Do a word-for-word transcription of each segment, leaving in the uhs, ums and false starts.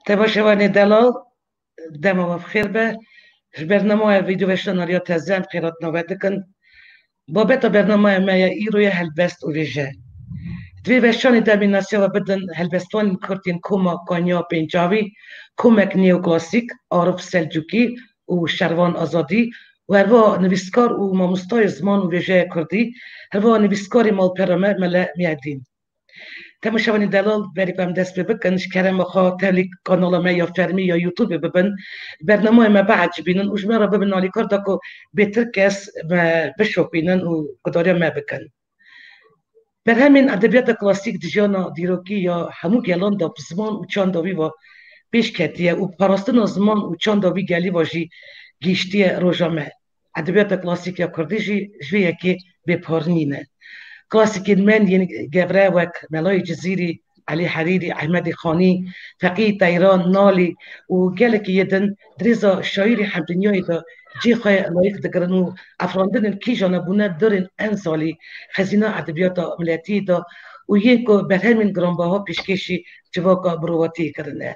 Temaşevanê delal, dema we bi xêr be. Ji bernamaya vîdyoveşanariya teze em xêratina we dikin. Babeta bernamaya me ya îro ye helbest û vêje. Di vê veşanê de em ê nasiya we bidin helbestvanên kurd yên koma Kanya Pêncavî, komek neoklasîk, Arif Selcûkî û Şervan Azadî û herwa nivîskar û mamostayê ziman û vêjeya kurdî, herwa nivîskarê malpera me Mele Miyedîn. Temaşevanê delal, berî ku em dest pê bikin, ji kerema xwe tevlî kanala me ya fermî ya YouTube bibin, bernameyê me biecibînin û ji me re bibin alîkar da ku bêtir kes me bişopînin û guhdariya me bikin. Berhemên edebiyata klasîk di jiyana dîrokî ya hemû gelan de bi ziman û çanda wî ve pêş ketiye û parastina ziman û çanda wî gelî ve jî gihîştiye roja me. Edebiyata klasîk ya kurdî jî ji vê yekê bêpar nîne. Klasîkên me yên gevre wek Melayê Cizîrî, Elî Herîrî, Ehmedê Xanî, Feqî Teyran, Nalî û gelekî yê din di rêza şaîrê hemdinyayê de cihê xwe layîq digirin û afirandinên kîjan e bûne dorên en zalî xezîna edebiyata miletî de û yên ku berhemên giranbaha pêşkêşî civaka mirovatiyê kirine.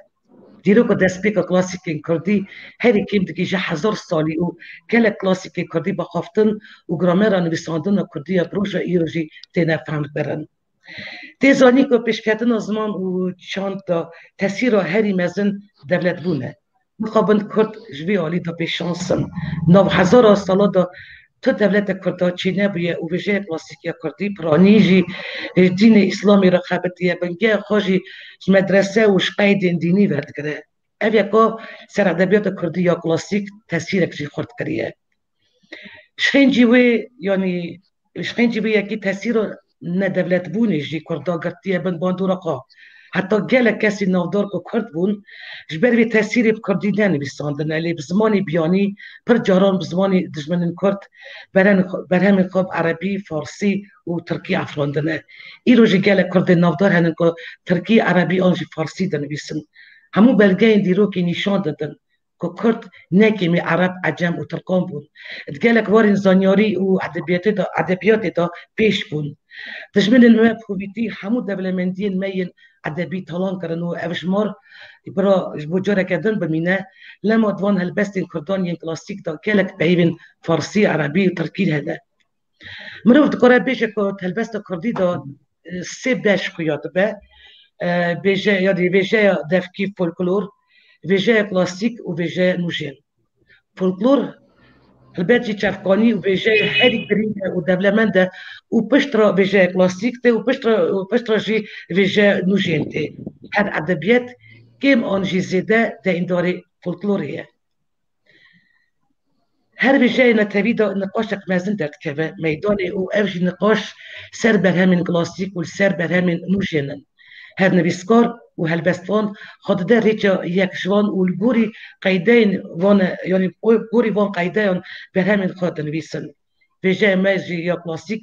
Dîroka destpêka klasîkên kurdî herî kêm digihîje hezar salî û gelek klasîkên kurdî bi xaftin û gramera nivîsandina kurdî ya bi roja îro jî têne fehmkirin. Tê zanîn ku pêşketina ziman û çand de tesîra herî mezin dewletbûn e. Mixabin kurd ji vî alî de bêşans in. Nav hezara sala de tu dewleta kurda çênebûye û vêjeya klasîk ya kurdî, piranî jî, e, dînê îslamê re xebitiye, bingeha xwe jî ji medrese û ji qeydên dînî werdigire. Ev yeka ser edebiyata kurdî ya klasîk tesîrek jî xurt kiriye. Ji xêncî wê, yanî ji xêncî vê yekê tesîra nedewletbûnê jî kurda girtiye bin bandora xwe. Heta gelek kesî navdar ku kurd bûn, ji ber vê tesîrê bi kurdî nenivîsandine, lê bi zimanê biyanî, pir caran bi zimanê dijminên kurd, beren-, berhemên xwe bi erebî, farsî û tirkî afirandine. Îro jî gelek kurdên navdar henin ku tirkî, erebî an jî farsî dinivîsin. Hemû belgeyên dîrokê nîşan didin ku kurd ne kêmî ereb, ecem û tirkan bûn. Di gelek warên zanyarî û edebiyatê de, edebiyatê de pêş bûn. Dijminên me bi hovîtî hemû dewlemendiyên me yên edebî talan kirin û ev jimar bira ji bo careke din bimîne, lema di van helbestên kurdan yên klasîk de gelek peyvên farsî, erebî û tirkî hene. Mirov dikare bêje ku di helbesta kurdî de, e, sê beş xuya dibe. E, bêje, yanî vêjeya devkî, folklor, vêjeya klasîk û vêjeya nûjên. Folklor helbet jî çavkanî û vêjeya herî girîng e û dewlemend e û pişt re vêjeya klasîk tê û pişt re, û pişt re jî vêjeya nûjên tê. Her edebiyat kêm an jî zêde deyîndarê folklorê ye. Her vêjeyê netewî de niqaşek mezin derdikeve meydanê û ev jî niqaş ser berhemên klasîk û li ser berhemên nû jî in. Her nivîskar û helbestvan xwe dide rêça yek ji van û li gorî qeydeyên van, yanî gorî van qeydeyan berhemên xwe dinivîsin. Vêjeya me jî ya klasîk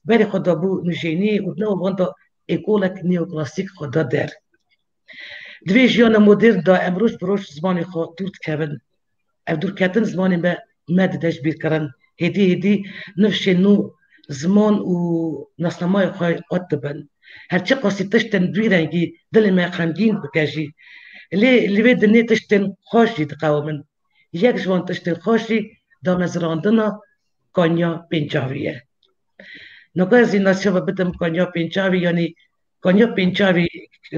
berê xwe dabû nûjenî û di nava van de êkolek neoklasîk xwe da der. Di vê jiyana modern de em roj bi roj zimanê xwe dûr dikevin. Ev dûrketin zimanê me, me dide ji bîr kirin. Hêdî hêdî nifşên nû ziman û nasnameya xwe qut dibin. Her çiqasî tiştên bi vî rengî dilê me xemgîn bike jî, lê li vê dinê tiştên xweş jî diqewimin. Yek ji van tiştên xweş jî damezrandina Kanya Pêncavî ye. Naka ez jî nasiya ve bidim Kanya Pêncavî, yanî Kanya Pêncavî,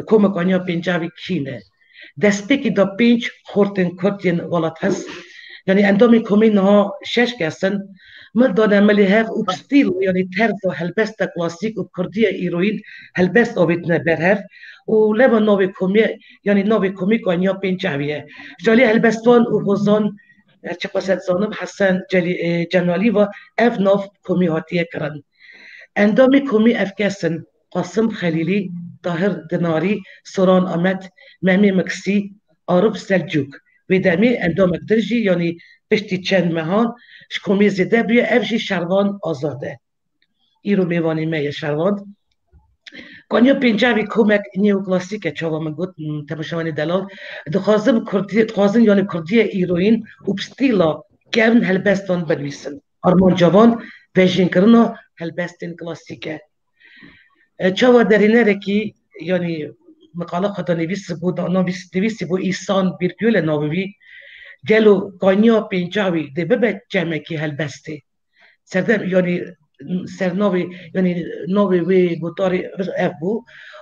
koma Kanya Pêncavî kî ne? Destpêkî da pênc xortên kurd yên welat hest. Yanî endamên komê niha şeş kes in. Mil dane milê hev û bi stîl, yanî terza helbesta klasîk û kurdiya îroyîn helbest avêtine ber hev û lema navê komê, yanî navê komê Kanya Pêncavî ye. Ji alî helbestvan û hozan, her çiqas ez dizanim, Hesen Celî-, e, Cenalî ve ev nav komî hatiye kirin. Endamê komî ev kes in: Qasim Xelîlî, Tahir Dinarî, Soran Amed, Memê Miksî, Arif Selcûk. Wê demê endamek din jî, yanî piştî çend mehan ji komê zêde bûye, ev jî Şervan Azad e. Îro mêvanê me ye Şervan. Kanya Pêncavî komek neoklasîk e, çawa min got, m, temaşevanê delal. Dixwazim kurdî-, dixwazin, yanî kurdiye îroyîn û bi stîla kevn helbestvan binivîsin. Armanca van vejînkirina helbestên klasîk e. E, çawa derînerekî, yanî miqala xwe de nivîsibû, da-, nivîs-, nivîsîbû Îhsan Bîrgûl e navê wî. Gelo kaniya pênca wî dê bibe çemekî helbestê? Serdem, yanî sernavê, yanî navê wê gotarê ev bû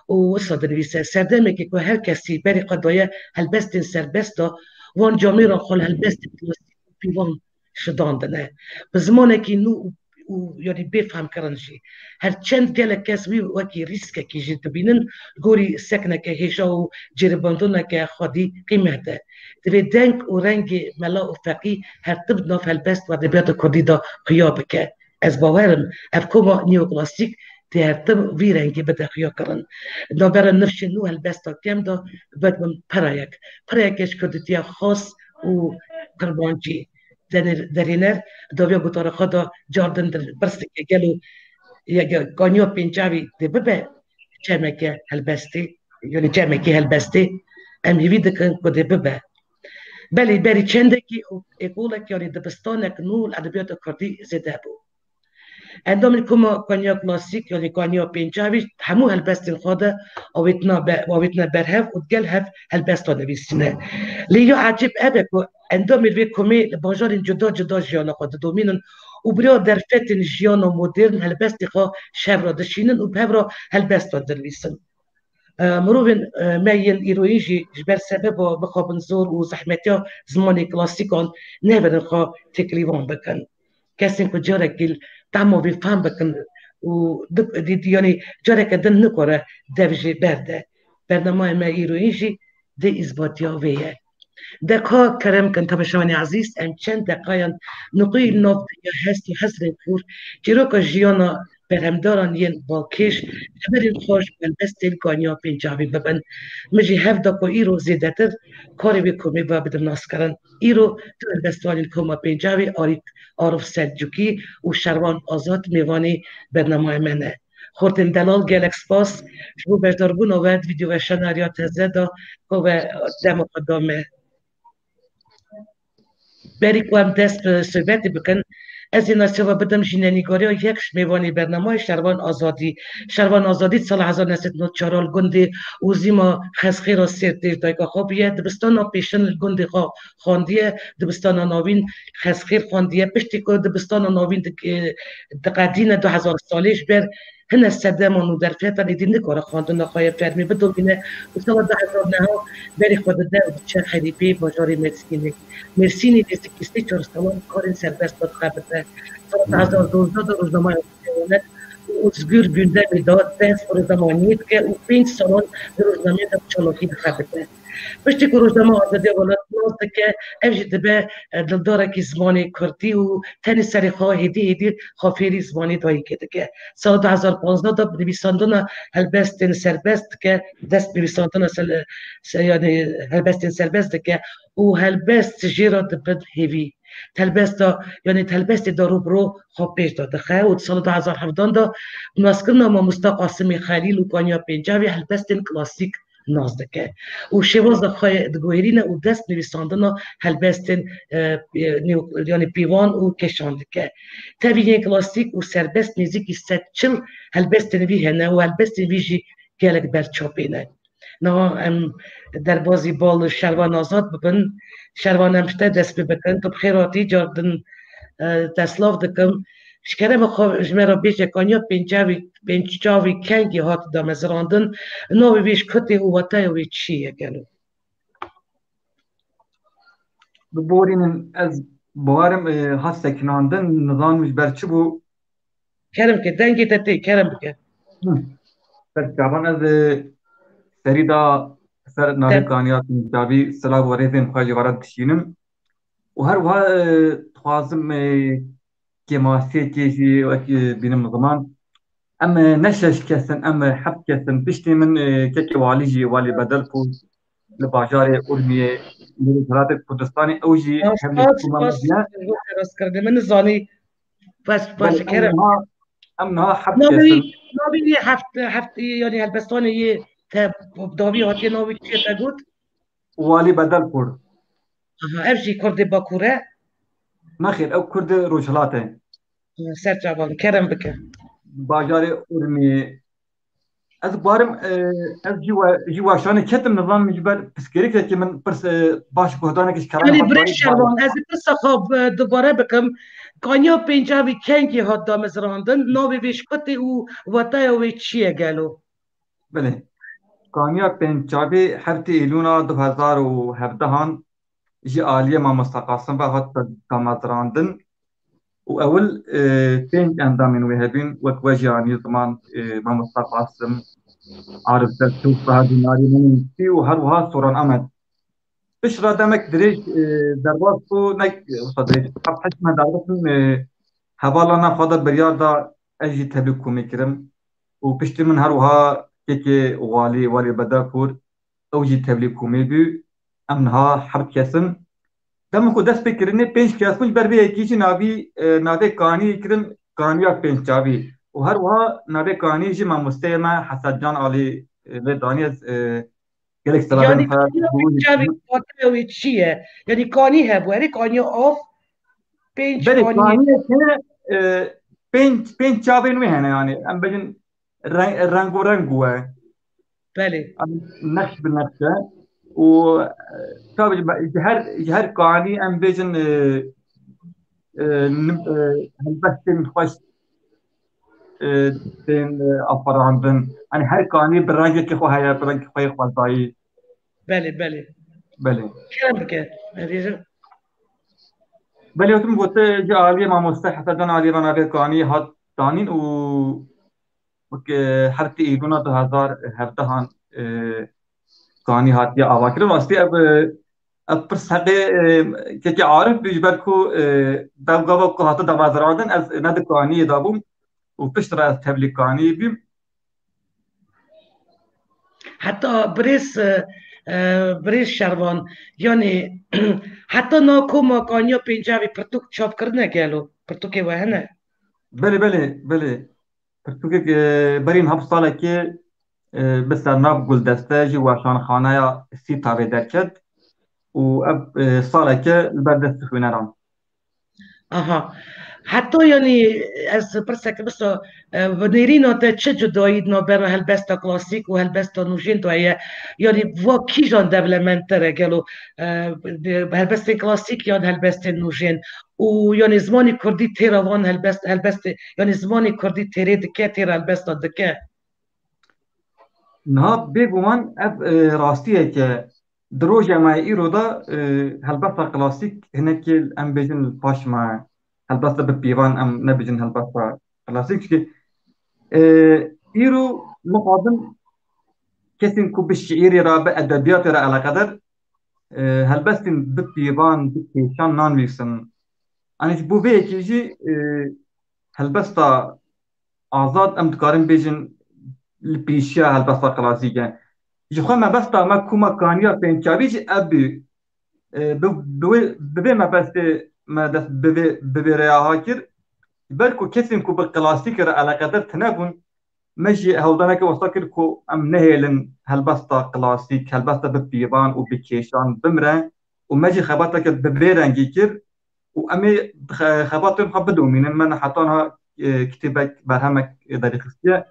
û wisa dinivîse: Serdemekê ku her kesî berê xwe daye helbestên serbest de, wan camêran xwe li helbestên klasîk û pîvan şidandine. Bi zimanekî nû û, û, yanî bê fehmkirin jî. Her çend gelek kes wî wekî rîskekî jî dibînin, li gorî sekneke hêja û cêribandineke xwedî qîmet e. Divê deng û rengê mela û feqî her tim di nav helbest û edebiyata kurdî de xuya bike. Ez bawer im, ev koma neoklasîk dê her tim vî rengî bide xuyakirin. Navbera nifşên nû helbesta kem de vedibin perayek. Perayeke ji kurdîtiya xas û qirmancî. Derê-, derêner dawiya gotara xwe de cardin dir pirs dike, gelo ye-, ge-, kaniya pênca wî dê bibe çemeke helbestê, yanî çemekî helbestê? Em hêvî dikin ku dê bibe. Belê berî çendekî êkolek, yanî dibistanek nû li edebiyata kurdî zêde bû. Endamên koma kaniya klasîk, yanî kaniya pênca wî, hemû helbestên xwe de avêtina be-, avêtine ber hev û digel hev helbesta nivîsîne. Lê ya ecêb ev e ku endamên vê komê li bajarên cuda cuda jiyana xwe didomînin û bi rêya derfetên jiyana modern helbestê xwe ji hev re dişînin û bi hev re helbesta dinivîsin. E, mirovên, e, me yên îroyîn jî ji ber sebeba mixabin zor û zehmetiya zimanê klasîkan nehêlin xwe têkilîvan bikin. Kesên ku carekî li tema vê fehm bikin û di-, di-, di-, yanî careke din nikare dev jê berde. Bernameyê me îroyîn jî dê îsbatiya vê ye. Deka kerem kin temaşevanê ezîz, em çend deqayan niqî li nav dinya hest û hezrên kûr, çîroka jiyana berhemdaran yên balkêş, xeberên xweş û helbestên kaniya pêncavî bibin. Min jî hev da ku îro zêdetir karê wê komê ve bidim naskirin. Îro du helbestvanên koma pêncavî, Arîk Arif Selcukî û Şervan Azad, mêvanê bernameyê me ne. Xortên delal, gelek spas ji bo beşdarbûna we di vîdyoweşana Riya Teze de ku we dema xwe da me. Berî ku em dest bi sohbetê bikin, ez ê nasiya we bidim jî nîgariya yek ji mêvanê bernameyê Şervan Azadî. Şervan Azadî di sala hezar neh sed nod çar li gundê Ozîma Xezxêra Sêrtê ji dayika xwe bûye. Dibistana pêşin li gundê xwe xwendiye, dibistana navîn Xezxêr xwendiye. Piştî ku dibistana navîn dik-, e, diqedîne du hezar salê, ji ber hine sedeman û derfetan êdî nikare xwendina xwe ya fermî bidomîne û sala du hezar neh berê xwe dide û diçe Xelîpê bajarê Mêrsînê. Mêrsînê nêzîkî sê çar salan karên serbest xwe dixebite. Sala du hezar dozdeh de rojnameya Seyanet û Ozgur Gündemê de dest bi rojnamevaniyê dike û pênc salan di rojnameyê de bi çalakî dixebite. Piştî ku rojname Azadiya Welat nas dike, ev jî dibe, e, dildarekî zimanê kurdî û tenê serê xwe hêdî hêdî xwe fêrî zimanê dayikê dike. Sala du hezar panzdeh de bi nivîsandina helbestên serbest dike, dest bi nivîsandina sel-, se-, yanî helbestên serbest dike û helbest jê re dibin hêvî. Helbesta, yanî helbestê de rû bi rû xwe pêş de dixe û di sala du hezar hevdeh de bi naskirina mamosta Qasimê Xelîl û kaniya pêncavî helbestên klasîk nas dike û şêwaza xwe diguherîne û dest nivîsandina helbestên, e, e, nî-, yanî pîvan û kêşan dike. Tevî yên klasîk û serbest nêzîkî sed çil helbestên vî hene û helbestên vî jî gelek berçapê ne. Niha em derbazî bal Şervan Azad bibin, Şervan, em ji te dest pê bikin. Tu bi xêr hatî, car din, e, te silav dikim. Ji kerema xwe ji me re bêje, kaniya pêncavî, pêncavî kengî hat damezrandin, navê wê ji ku tê û wateya wê çi ye gelo? Biborînin, ez bawerim, e, hat sekinandin, nizanim ji ber çi bû. Kerem ke, dengê te tê, kerem bike. Hı. Ser çavan ez, e, serî da ser navê Dem- kaniya pêncavî silav û rêzên xwe ji we re dişînim. Û her wiha, e, dixwazim, e, kêmasiyekê jî wek, e, bînim ziman. Em, e, ne şeş kes in, em, e, heft kes in. Piştî min, e, kekê walî jî, walî Bedelpûr li bajarê Urmiyê, li Rojhilatê Kurdistanê, ew jî Spas, hevlê spas, hikûma me spas, bûye. Spas, spas, spas, kerem. Belê, em niha, em niha heft kes in. Navê wî, navê wî heft, heft, yanî helbestanê yê te dawî hatiye, navê wî çi ye te got? Walî Bedelpûr. Aha, ev jî Kurdê Bakur e? Nexêr, ew Kurdê Rojhilat e. Ser çavan, kerem bike. Bajarê Urmiyê. Ez barim, e, ez jî we-, jî weşanê ketim, nizanim ji ber pirsgirêkekê min pirs, e, baş guhdanek ji kelamê Yanî birêz Şervan, ez ê pirsa xwe, e, dubare bikim. Kaniya Pêncavî kengî hat damezrandin? Navê vê ji ku tê û wataya wê çi ye gelo? Belê. Kaniya Pêncavî heftê Îlûna du hezar û hevdehan ji aliyê mamosta Qasim ve hat damezrandin û ewil, e, pênc endamên wê hebîn, wek we jî anî ziman, e, mamosta Qasim, Arif Selçûk, Fehad Dinarî, Memî Mutfî û her wiha Soran Amed. Pişt re demek dirêj, e, derbas bû, ne, wisa dirêj, heft heşt meh derbas bûn, e, hevalana xwe de biryar da ez jî tevlî komê kirim û piştî min her wiha kekê walî, walî Bedepûr, ew jî tevlî komê bû. Em niha heft kes in. Dema ku dest pê kirinê pênc kes bûn, ji ber vê yekî jî navî, e, navê kanî kirin Kaniya Pênc Çavî. Û her wiha navê kanî jî mamosteyê me Hesed Can Alî, e, lê danî ez, e, gelek silavên Yanî xwe Kaniya Pênc Çavî, wataya wê çi ye? Yanî kanî hebû, erê kaniya av, pênc Belê, kanî. Kaniyê hene, e, pênc, pênc çavên wê hene, yanî em bêjin reng, rengo reng bû e. Belê. Em nexş bi nexş e. Û, e, tabii ji her, ji her kanî em bêjin, e, e, nim-, e, helbestên xweş, e, tên, e, aferandin. Hani her kanî bi rengekî xwe heye, bi rengekî xwe yê xwezayî. Belê, belê. Belê. Kerem bike. Belê, wekî min gote, ji aliyê mamoste Hesen Can Alî ve navê kanî hat danîn û wek, e, heftê Îlûna du hezar hevdehan, e, kanî hatiye avakirin. Rastî ev, e, ev pirs heqê, e, kekê Arif bû, ji ber ku, e, dev gava ku hate damezrandin, ez ne di kaniyê de bûm û piştre ez tevlî kaniyê bûm. Heta birêz, e, e, birêz Şervan, yanî heta na koma kaniya Pêncavî pirtûk çap kirine gelo? Pirtûkê we hene? Belê, belê, belê. Pirtûkek, e, berî niha bi salekê, e, bi sernav Guldeste ji weşanxaneya Sîtavê derket û ev, e, saleke li ber destê xwîneran. Aha. Heta yanî ez pirsek bisa, e, bi nêrîna te çi cudayî di navbera helbesta klasîk û helbesta nûjên de heye? Yanî va kîjan dewlemendtir e gelo, e, helbestên klasîk yan helbestên nûjên? Û yanî zimanê kurdî têra van helbest, helbestê, yanî zimanê kurdî têrê dike, têra helbesta dike? Niha bêguman ev, e, rastiyek e. Di roja me îro de, e, helbesta klasîk hinekî em bêjin li paş me. Helbesta bi pîvan em nebêjin helbesta klasîk. Çikî, e, îro mixabin kesên ku bi şiîrê re, bi edebiyatê re eleqedar, e, helbestên bi pîvan, bi kêşan nanivîsin. Anî ji bo vê yekê jî, e, helbesta azad em dikarin bêjin li pêşiya helbesta klasîk e. Ji xwe mebesta me koma kaniya pêncavî jî ev bû. E, bi, bi wê, bi vê mebestê me dest bi vê, bi vê rêya ha kir. Ji ber ku kesên ku bi klasîkê re eleqedar tune bûn, me jî hewldaneke wesa kir ku em nehêlin helbesta klasîk, helbesta bi pîvan û bi kêşan bimre û me jî xebateke bi vê rengî kir û em ê xe-, xebatên xwe bidomînin. Me heta niha, e, kitêbek, berhemek derêxistiye.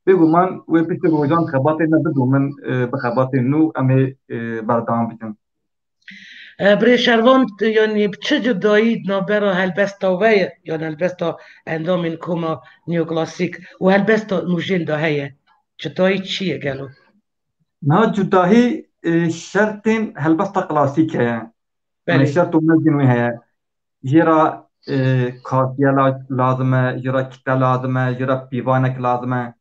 Bêguman wê piştî rojan xebatên me bidomin, e, bi xebatên nû em ê, e, berdewam bikin. E, Birê Şervan, yanî bi çi cudayî di navbera helbesta we ye, yan helbesta endamên koma neoklasîk û helbesta nûjên de heye? Cudayî çi ye gelo? Niha cudahî, e, şertên helbesta klasîk heye. Yanî Belê. Şert û mezgên wê heye. Jê re, e, kafiye la-, lazim e, jê re kite lazim e, jê re pîvanek lazim e.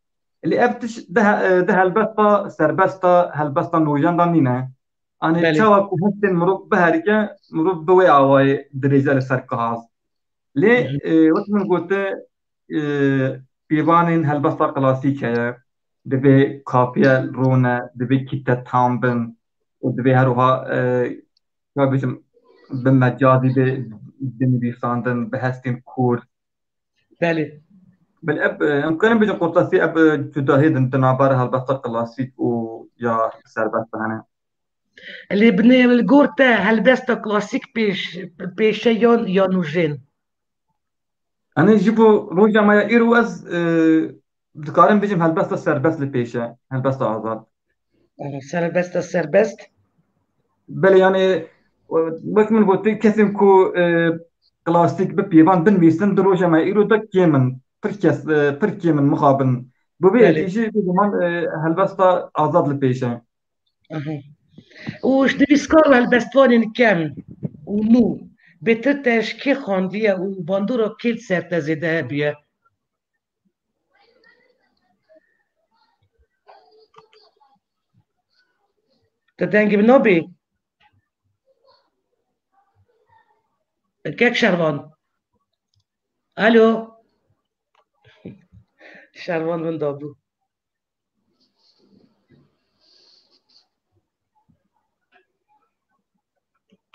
Lê ev tişt di he-, e, di helbesta serbesta, helbesta nûjen de nîne. Anê Belê. Çawa ku hestên mirov biherike, mirov bi wê awayê dirêje li ser kihaz. Lê, Hı hı. e, wek min gote, e, pîvanên helbesta klasîk heye, divê kafiye rûne, divê kîte tam bin û divê her wiha, e, ka bêjim, bi mecazî bê binivîsandin, bi hestên kûr. Belê. Belê, ev, e, em karin bêjin, qurtasî ev, e, cudahî din di navbera helbesta klasîk û ya serbest de hene. Lê binê li gor te helbesta klasîk pêş, pêşe yan, ya nûjên? Anê ji bo roja me ya îro ez, e, dikarim bêjim helbesta serbest li pêş e, helbesta azad. Serbesta serbest. Belê, yani, wek min got, kesên ku, e, klasîk bi pêvan binivîsin, di roja me îro de kêm in, pir kes, e, pir kêm in mixabin. Bi vê yekê jî vê ziman, e, helbesta azad li pêş e. Û ji nivîskar û helbestvanên kem û nû bêtir te ji kê xandiye û bandora kê li ser te zêde hebûye? Te dengê min nabê? Kek Şervan. Alo. Şervan winda bû.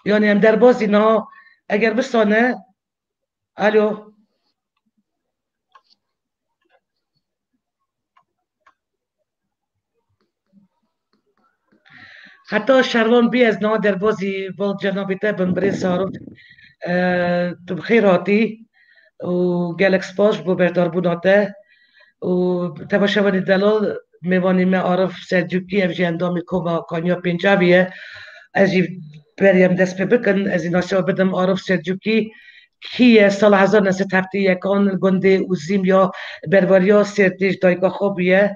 Yani em derbasî niha, eger wisa ne, alo. Heta Şervan bî, ez niha derbazî bal cenabê te bim, birêz Arif. E, tu bi xêr hatî û gelek spas ji bo beşdarbûna te. Û temaşevanê delal, mêvanê me Arif Selcûkî, ev jî endamê Koma Kaniya Pêncavî ye. Ez jî berî em dest pê bikin, ez jî nasiya bidim Arif Selcûkî kî ye. Sala hezar neh sed heftê yekan li gundê Ûzîm ya bervariya Sêrtê ji dayika xwe bûye.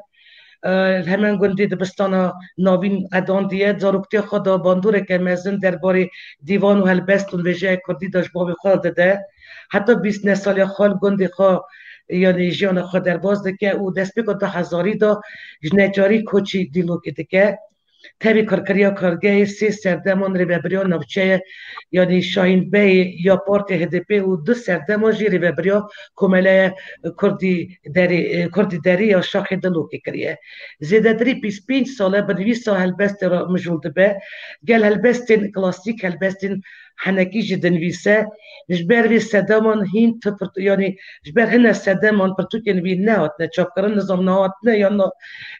E, li hemen gundê dibistana navîn qedandiye. Zaroktiya xwe de bandoreke mezin derbarê dîvan û helbest û vêjeya kurdî de ji bavê xwe dide. Heta bîst neh saliya xwe li gundê xwe, yanî jiyana xwe derbas dike û destpêka du hezarî de ji neçarî koçî Dîlokê dike. Tevî karkeriya kargehê sê serdeman rêvebiriya navçeyê, yanî Şahîn Beyê ya partê H D P û du serdeman jî rêvebiriya Komeleya Kurdî Derê, Kurdî Derê ya Şaxê Dilokê kiriye. Zêdetirî bîst pênc sal e bi nivîsa helbestê re mijûl dibe. Gel helbestên klasîk, helbestên henekî jî dinivîse. Ji ber vê sedeman hîn tu pirtû-, yanî ji ber hine sedeman pirtûkên wî nehatine çapkirin, nizam nehatine yan na-,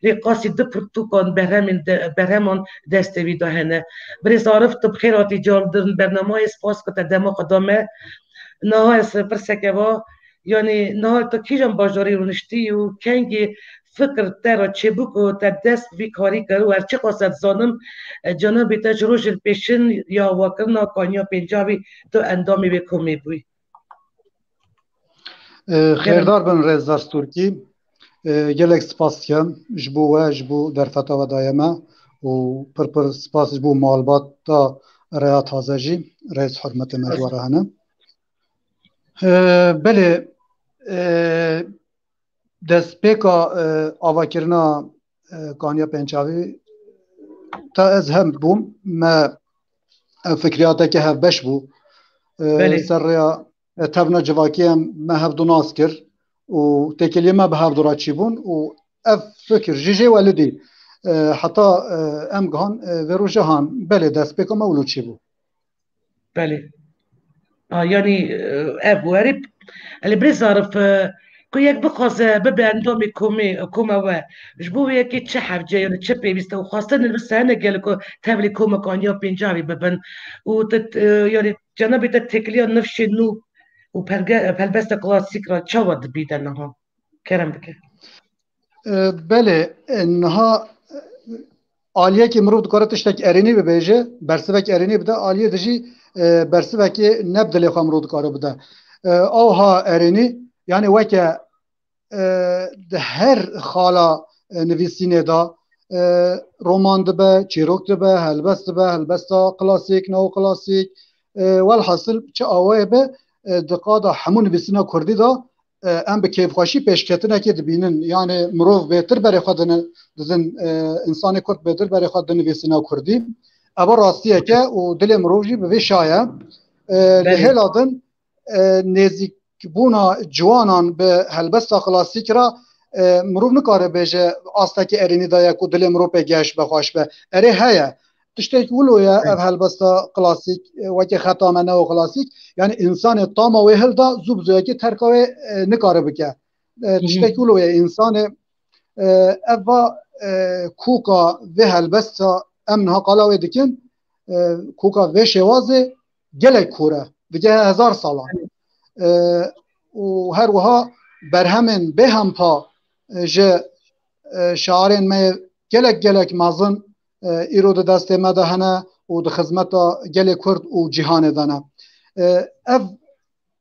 rê qasî du pirtûkan berhemên de, berheman destê wî de hene. Birêz Arif, tu bi xêr hatî cardirin bernameyê, spas ku te dema xwe da me. Niha ez pirseke va, yanî niha tu kîjan bajarî rûniştî û kengî fikir te re çêbû ku te dest bi vî karî kir û her çiqas ez dizanim, e, cenabê te ji rojên pêşin ya avakirina Kaniya Pêncavî tu endamê vê komê bûyî. E, xêrdar bin Rêzdar Stûrkî. E, gelek spas dikim ji bo we, ji bo derfeta we daye me û pir pir spas ji bo malbata Rêya Taze jî. Rêz hurmetê me ji we re hene. E, belê, e, destpêka, e, avakirina, e, Kaniya Pêncavî te ez hem bûm, me, e, fikriyateke hevbeş bû. E, Belê. Ser rêya, e, tevna civakî em me hevdu nas kir û têkiliyê me bi hevdu re çîbûn û ev fikir jî jê welidî, e, heta, e, em gihan, e, vê roja han. Belê, destpêka me wilo çîbû. Belê. A, yanî, e, ev werî, elê birêz Arif, e, ku yek bixwaze bibe endamê komê, koma we, ji bo wê yekê çi hevce, yanî çi pêwîst e û xwestin li ser hene gelek ku tevlî koma Kaniya Pêncavî bibin û tu, e, yanî cenabê te têkiliya nifşên nû û pelge-, pelbesta klasîk re çawa dibîne niha? Kerem bike. E, belê, e, niha, e, aliyekî mirov dikare tiştek erênî bibêje, bersivek erênî bide, aliyê dijî, e, bersivekê ne bi dilê xwe mirov dikare bide. E, awha erênî, yani weke, e, di her xala, e, nivîsînê de, e, roman dibe, çîrok dibe, helbest dibe, helbesta klasîk, neoklasîk, e, welhasil çi awayê be, e, di qada hemû nivîsîna kurdî de, e, em bi kêfxweşî pêşketinekê dibînin. Yani mirov bêtir berê xwe dine-, didin, e, însanê kurd bêtir berê xwe dinivîsîna kurdî. Eva rastiyek e û dilê mirov jî bi vê şaye. E, li Belê. hêla din, e, nêzîkbûna ciwanan bi helbesta klasîk re, e, mirov nikare bêje astekî erênî daye ku dilê mirov pê geş be, xweş be. Erê heye. Tiştek wilo ye, Hı. ev helbesta klasîk, e, weke xeta me neoklasîk, yani însanê tama wê hilda zû bi zûyekê terka wê, e, nikare bike. E, Hı hı. Tiştek wilo ye, însanê, e, ev va, e, koka vê helbesta em niha qala wê dikin, e, koka vê şêwazê gelek kor e, digehe hezar salan. E, û her wiha berhemên bêhempa e, ji, e, şairên me yê gelek, gelek mezin, e, îro di destê me de hene û di xizmeta gelê Kurd û cîhanê de ne. E, ev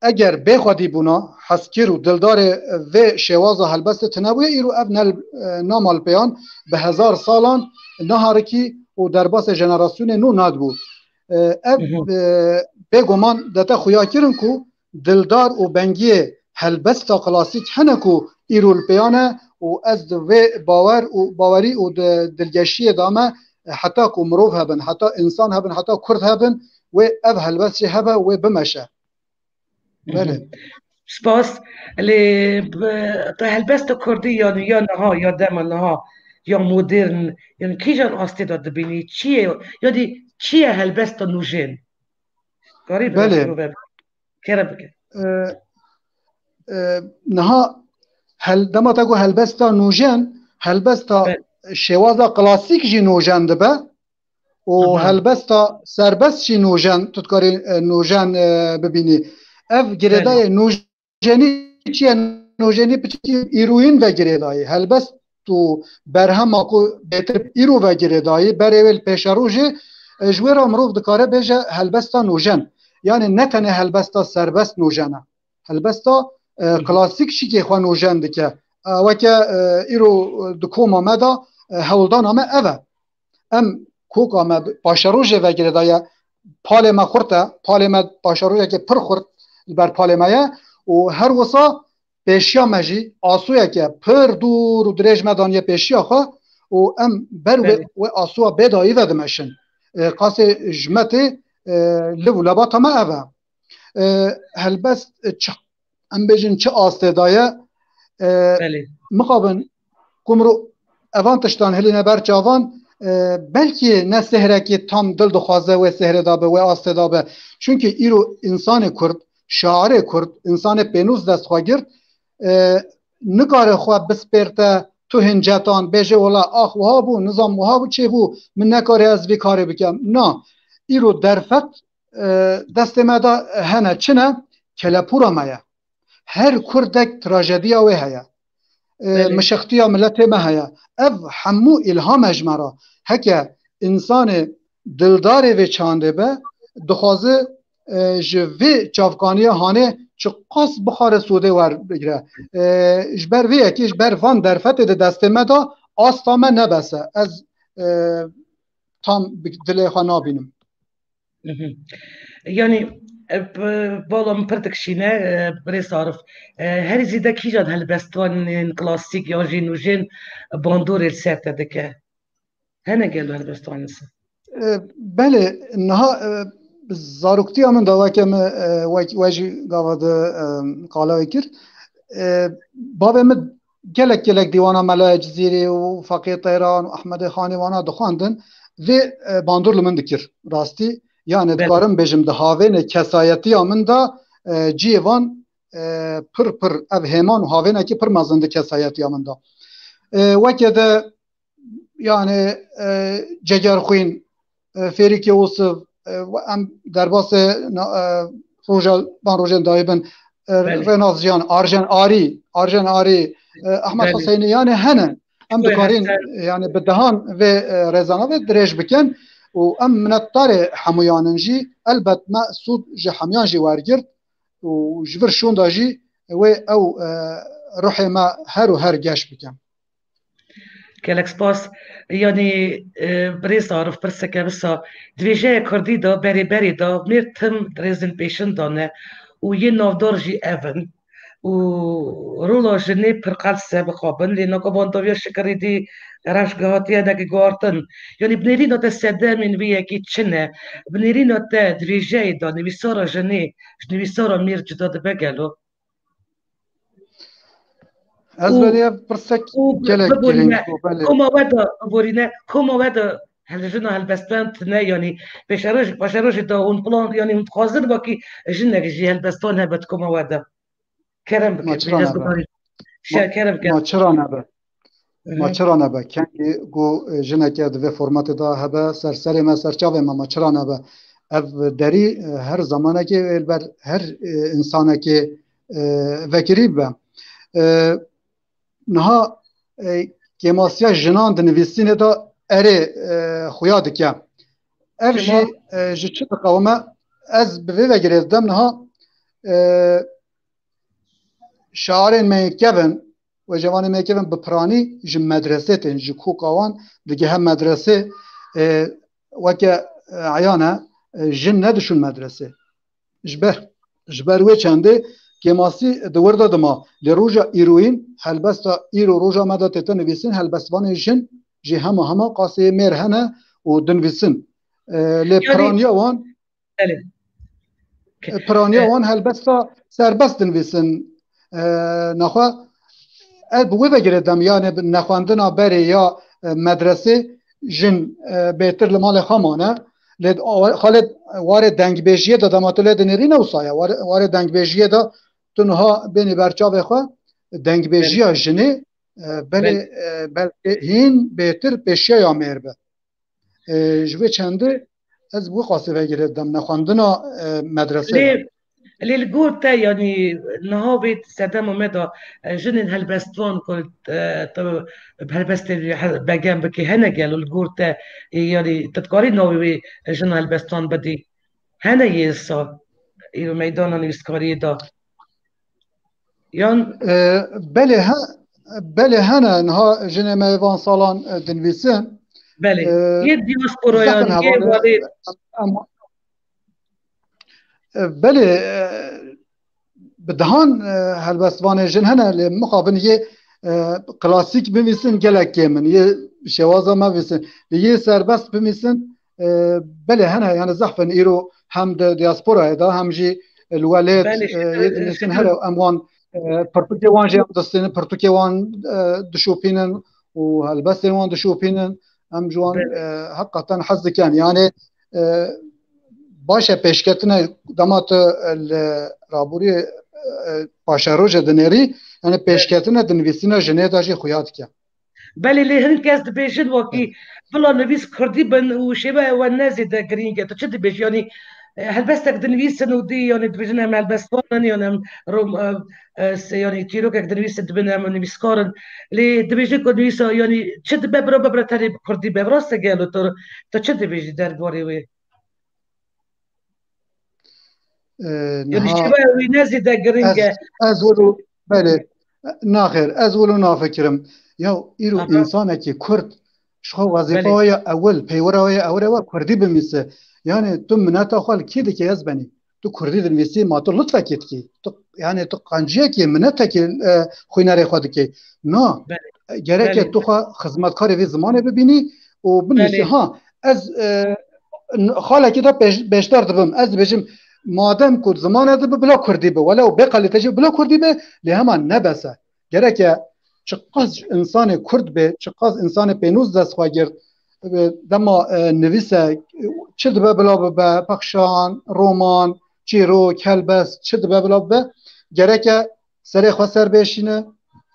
eger bê xwedîbûna, hezkir û dildarê vê şêwaza helbestê tunebûye, îro ev ne, e, nama li pêyan bi hezar salan niha rikî û derbasê jenerasyonê nû nadibû. E, ev, Mhm. e, bêguman dete xuya kirin ku dildar û bengiyê helbesta klasîk hene ku îro li pêyan e û ez di vê bawer û bawerî û di dilgeşiyê de me, e, heta ku mirov hebin, heta însan hebin, heta Kurd hebin, wê ev helbest jî hebe, wê bimeşe. Belê. Spas. Lê bi, te helbesta kurdî, yani ya niha, ya dema niha, ya modern, yani kîjan astê de dibînî? Çi ye? Yanî çi ye helbesta nûjen? Karî Belê. Kerem bike. E, e, niha hel, dema te got helbesta nûjen, helbesta Belê. şêwaza klasîk jî nûjen dibe. û Aha. helbesta serbest jî nûjen, tu dikarî, e, nûjen, e, bibînî. Ev girêdayê Belê. nûjenî çi ye? Nûjenî piçekî îroyîn ve girêdayî. Helbest û berhema ku bêtir îro ve girêdayî, berê wê li pêşerojê, e, ji wê re mirov dikare bêje helbesta nûjen. Yani ne tenê helbesta serbest nûjen e. Helbesta, e, Hı hı. klasîk şikê xwe nûjen dike. E, weke, e, îro, e, di koma me de, e, hewldana me ev e. Em koka me bi paşerojê ve girêdaye, palê me xurt e, palê me paşerojekê pir xurt li ber palê me ye û her wisa pêşiya me jî asoyeke pir dûr û dirêj me daniye pêşiya xwe û em ber wê, Belê. wê asoya bêdayî ve dimeşin. E, qasê ji me tê, e, liv û lebata me ev e. E, helbest, e, çi, em bêjin çi astê de ye, e, Belê. mixabin ku mirov evan tiştan hilîne ber çavan, e, belkî ne sihrekî tam dil dixwaze wê sihrê de be, wê astê de be. Çunkî îro însanê Kurd, şairê Kurd, însanê pênûs dest xwe girt, e, nikare xwe bispêrte tu hincetan, bêje wela ax wiha bû, nizam wiha bû, çê bû, min nekare ez vî karê bikem. Na, îro derfet, e, destê me de hene. Çi ne? Kelepûra me ye. Her kurdek trajediya wê heye. E, Belê. mişextiya miletê me heye. Ev hemû îlham e ji me re. Heke însanê dildarê vê çandê be, dixwaze, e, ji vê çavkaniya hanê çiqas bixware sûdê werbigire. E, ji ber vê yekê, ji ber van derfetê di destê me de asta me nebese. Ez, e, tam bi dilê xwe nabînim. Mhm. Yanî, e, b-, bala min pir dikişîne, e, birêz Arif. E, herî zêde kîjan helbestanên klasîk yan jî nûjên bandorê li ser te dike? Hene gelo helbestanên se? E, belê, niha, e, zaroktiya min de weke min, e, wek, we jî gava de, e, qala wê kir. E, bavê min gelek gelek dîwana Melayê Cizîrî û Feqiyê Teyran û Ehmedê Xanî wana dixwendin. Vê, e, bandor li min dikir rastî. Yani Belê. dikarim bêjim di havênê kesayetiya min de, e, cihê van, e, pir pir ev hêman û havênekî pir mezin di kesayetiya min de. E, weke de yani, e, Cegerxwîn, e, Fêrîkê Ûsiv, e, em derbasê na-, e, roja, van rojên dayî bin, e, Belê. Rênas Jiyan, Arjen Arî, Arjen Arî, e, Ehmed Belê. Huseynî, yani hene. Em Wê dikarîn, hesen. yani bi dehan vê, e, rêzana vê dirêj bikin û em minetdarê hemûyan in jî. Elbet me sûd ji hemûyan jî wergirt û ji vir şûnda jî wê ew, e, ruhê me her û her geş bikin. Gelek spas. Yanî, e, birêz Arif, pirseke wisa, di vêjeya kurdî de, berê berê de, mêr tim rêzên pêşin dane û yên navdar jî ev in. Û rola jinê pir qels e, mixabin, lê naka bandaviya Şikirî dî reş gihatiye hinekî guhartin. Yanî bi nêrîna te sedemên vê yekê çi ne? Bi nêrîna te di vêjeyê de nivîsara jinê ji nivîsara mêr cuda dibe gelo? Ez Û, belê ev pirsek û bi-, gelek biborîne, girîng bû, belê. Koma we de, biborîne, koma we de hel-, jina helbestvan tune, yanî pêşeroj-, paşerojê de hûn plan, yanî hûn dixwazin wekî jinek jî helbestvan hebe di koma we de? Kerem bike, Ma çira pêşes nebe? biborî. Ma, Şer, kerem bike. ma çira nebe? Hı hı. Ma çira nebe? Kengî ku, e, jineke di vê formatê de hebe, ser serê me, ser çavê me, ma çira nebe? Ev derî, e, her zamanekê, e, li ber her, e, însanekê, e, vekirî bibe. E, niha e, kêmasiya jinan di nivîsînê de erê e, xuya dike. Ev jî e, ji çi diqewime? Ez bi vê ve girêdem niha e, şairên me yên kevin û cevanên me yên kevin bi piranî ji medresê tên, ji koka wan digehe medresê, e, weke e, eyan e, e, jin nediçûn medresê. Ji ber, ji ber wê çendê kêmasî di wir de dima. Lê roja îroyîn helbesta îro roja me de tête nivîsîn, helbestvanê jin jî hema hema qasê mêr hene û dinivîsin. E, lê Yanî piraniya wan Belê. Piraniya wan helbesta serbest dinivîsin. E, naxwe ez bi wê ve girêdem, yani nexwendina berê ya e, medresê jin e, bêtir li malê xwe mane. Lê xalê warê dengbêjiyê de dema tu lê dinêrî ne wisa ye. Warê, warê dengbêjiyê de tu niha bênî ber çavê xwe dengbêjiya jinê e, belê Belê. e, belkî hîn bêtir pêşiya ya mêr be. E, ji vê çendê ez bi wê qasê ve girêdem nexwendina e, medresê Lê, de. Lê li gor te, yanî niha vê sedema me de e, jinên helbestvan ku e, tu helbestê he- begem bikî hene gelo li gor te, e, yanî tu dikarî navê wê jina helbestvan bidî? Hene yê sa îro meydana nivîskariyê de? Yan E, belê he, belê hene niha jinê me van salan e, dinivîsin. Belê. E, Yê diasporayan, zehfin yê hevalê walê. em, e, belê e, bi dehan e, helbestvanê jin hene lê mixabin yê e, klasîk bivîsin gelek kêm in. Yê şêwaza me vîsin. Lê yê serbest bivîsin e, belê hene yani zehfin îro hem di diasporayê de hem jî li welêt Belê, e, yê dinivîsin şikir. Here em wan e, pirtûkê wan jî em distînin, pirtûkê wan e, dişopînin û helbestên wan dişopînin. Em ji wan Belê. e, heqeten hez dikin. Yani e, baş e pêşketine dema tu li raborî e, paşeroje dinêrî, yani pêşketine dinivîsîna jinê de jî xuya dike. Belê, lê hin kes dibêjin wekî bila nivîs kurdî bin û şêweya we ne zêde girîng e. Tu çi dibêjî? Yanî e, helbestek dinivîsin û dî yanî dibêjin em helbestvan in, yan em rom, e, e, se- yanî çîrokek dinivîsin dibin em nivîskar in. Lê dibêjin ku nivîsa yanî çi dibe bira bibire tenê bi kurdî be. Bi rast e gelo tu, tu çi dibêjî derbarê wê? E, Yanî niha şêweya wî ne zêde girîng ez, e. ez wilo, belê, naxêr, ez wilo nafikirim. Ya îro Aha. Însanekî kurd ji xwe wezifa Belê. Wê ye ewil, peywira wê ye ewil e we kurdî binivîse. Yani tu mineta xwe li kê dikê ez benî? Tu kurdî dinivîsî ma tu lutfekê dikî. Tu, yani tu qenciyekê, minetekê e, xwînerê xwe dikê. Na, Belê. E, gereke Belê. Tu xwe xizmetkarê vê zimanê bibînî û binivîsî Belê. Ha, ez e, n- xalekî de pêş, pêşdar dibim. Ez dibêjim, madem ku zimane dibe bila kurdî be, welew bê kalîte jî bila kurdî be, lê hema ne bes e. Gereke çiqas însanê kurd be, çiqas însanê pênûs dest xwe girt, e, dema e, nivîse, e, çi dibe bila bibe, pexşan, roman, çîrok, helbest, çi dibe bila bibe, gereke serê xwe ser bêşîne,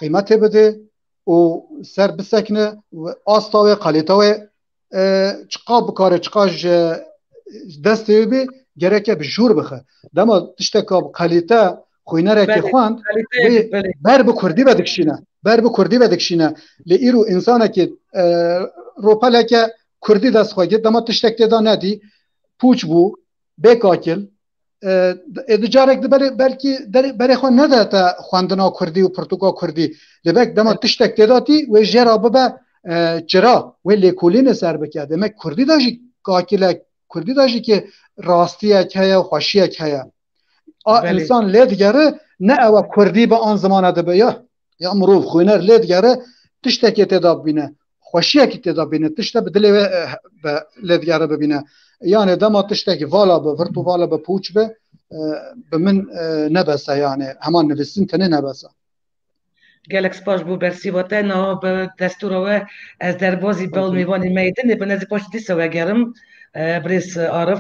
qîmetê bide û ser bisekine, asta wê, kalîta wê e, çiqa bikare, çiqa ji destê wê bê, gereke bi jûr bixe. Dema tişteka bi kalîte xwînerekê Belê, xwend, kalîte wê belê. Ber bi kurdî ve dikişîne. Ber bi kurdî ve dikişîne. Lê îro însanekî e, ropeleke kurdî dest xwe girt, dema tiştek tê de nedî, pûç bû, bê kakil, e, ê di carek di berê, belkî derê, berê xwe nede te xwendina kurdî û pirtûka kurdî. Lê belk dema tiştek tê de tî, wê jê re bibe e, çira, wê lêkolînê ser bike. Demek kurdî de jî kakilek, kurdî de jî ki rastiyek heye, xweşiyek heye. A Belê. Însan lê digere, ne ew e kurdî bi an zimane dibe ya. Ya mirov xwîner lê digere, tiştekê tê de bîne, xweşiyekî tê de bîne, tişte bi dilê wê e, be, lê digere bibîne. Yani dema tiştekî vala bi, virtû vala bi, pûç bi, e, bi min e, nebese yani. Hema nivîsîn tenê nebese. Gelek spas bo bersîva te. Niha bi destûra we ez derbazî bal Olsun. Mêvanê me yê din ê, bi nezî paşê dîsa vegerim. E, birêz Arif,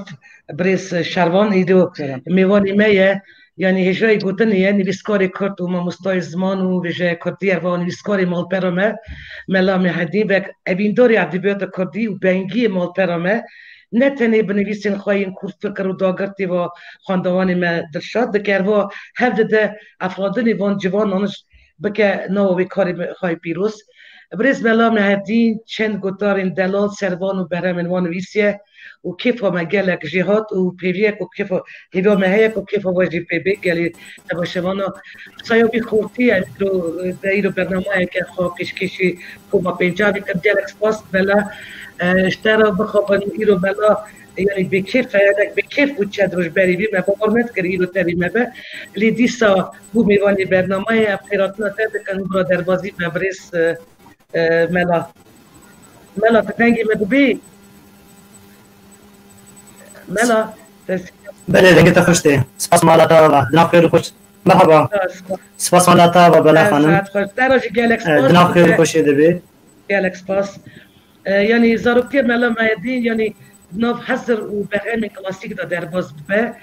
birêz Şervan, îdo Selam. Mêvanê me ye. Yanî hêjayî gotinê ye, nivîskarê kurd û mamostayê ziman û vêjeyê kurdî, erva nivîskarê malpera me, Mela Mehedî, wek evîndarê edebiyata kurdî û bengiyê malpera me, ne tenê bi nivîsên xwe yên ku fikir û dagirtî va xwendevanê me dilşad dike, erva hev dide efradinê van civanan ji bike nava wê karê me-, xwe yê pîroz. Birêz Mela Mehedîn çend gotarên delal ser van û berhemên wan nivîsiye û kêfa me gelek jê hat û pêviyek û kêfa hêviya me heye ku kêfa we jî pê bê gelê temaşevana. Saya wî xortî ye, îro, de îro bernameyeke xwe pêşkêşî Koma Pêncavî kir. Gelek spas Mela, e, ji te re bixabin îro Mela, yanî bêkêf e, hinek bêkêf bû çend roj berî vî, me bawer nedikir îro tevî me be. Lê dîsa bû mêvanê bernameyê, ev xêratina te dikin, bira derbazî me birêz, e, e, Mela. Mela, tu dengê me dibî? Mela, te Belê, dengê te xweş tê. Spas mala te ava. Di nav xêr û xweş. Merhaba. Spas. Spas mala te ava, Bela Xanim. Saet xweş. Te re jî gelek spas. Di nav xêr û xweşê de bê. Gelek spas. E, yanî zaroktiya Mela Mehedîn, yanî nav hezir û berhemên klasîk de derbas dibe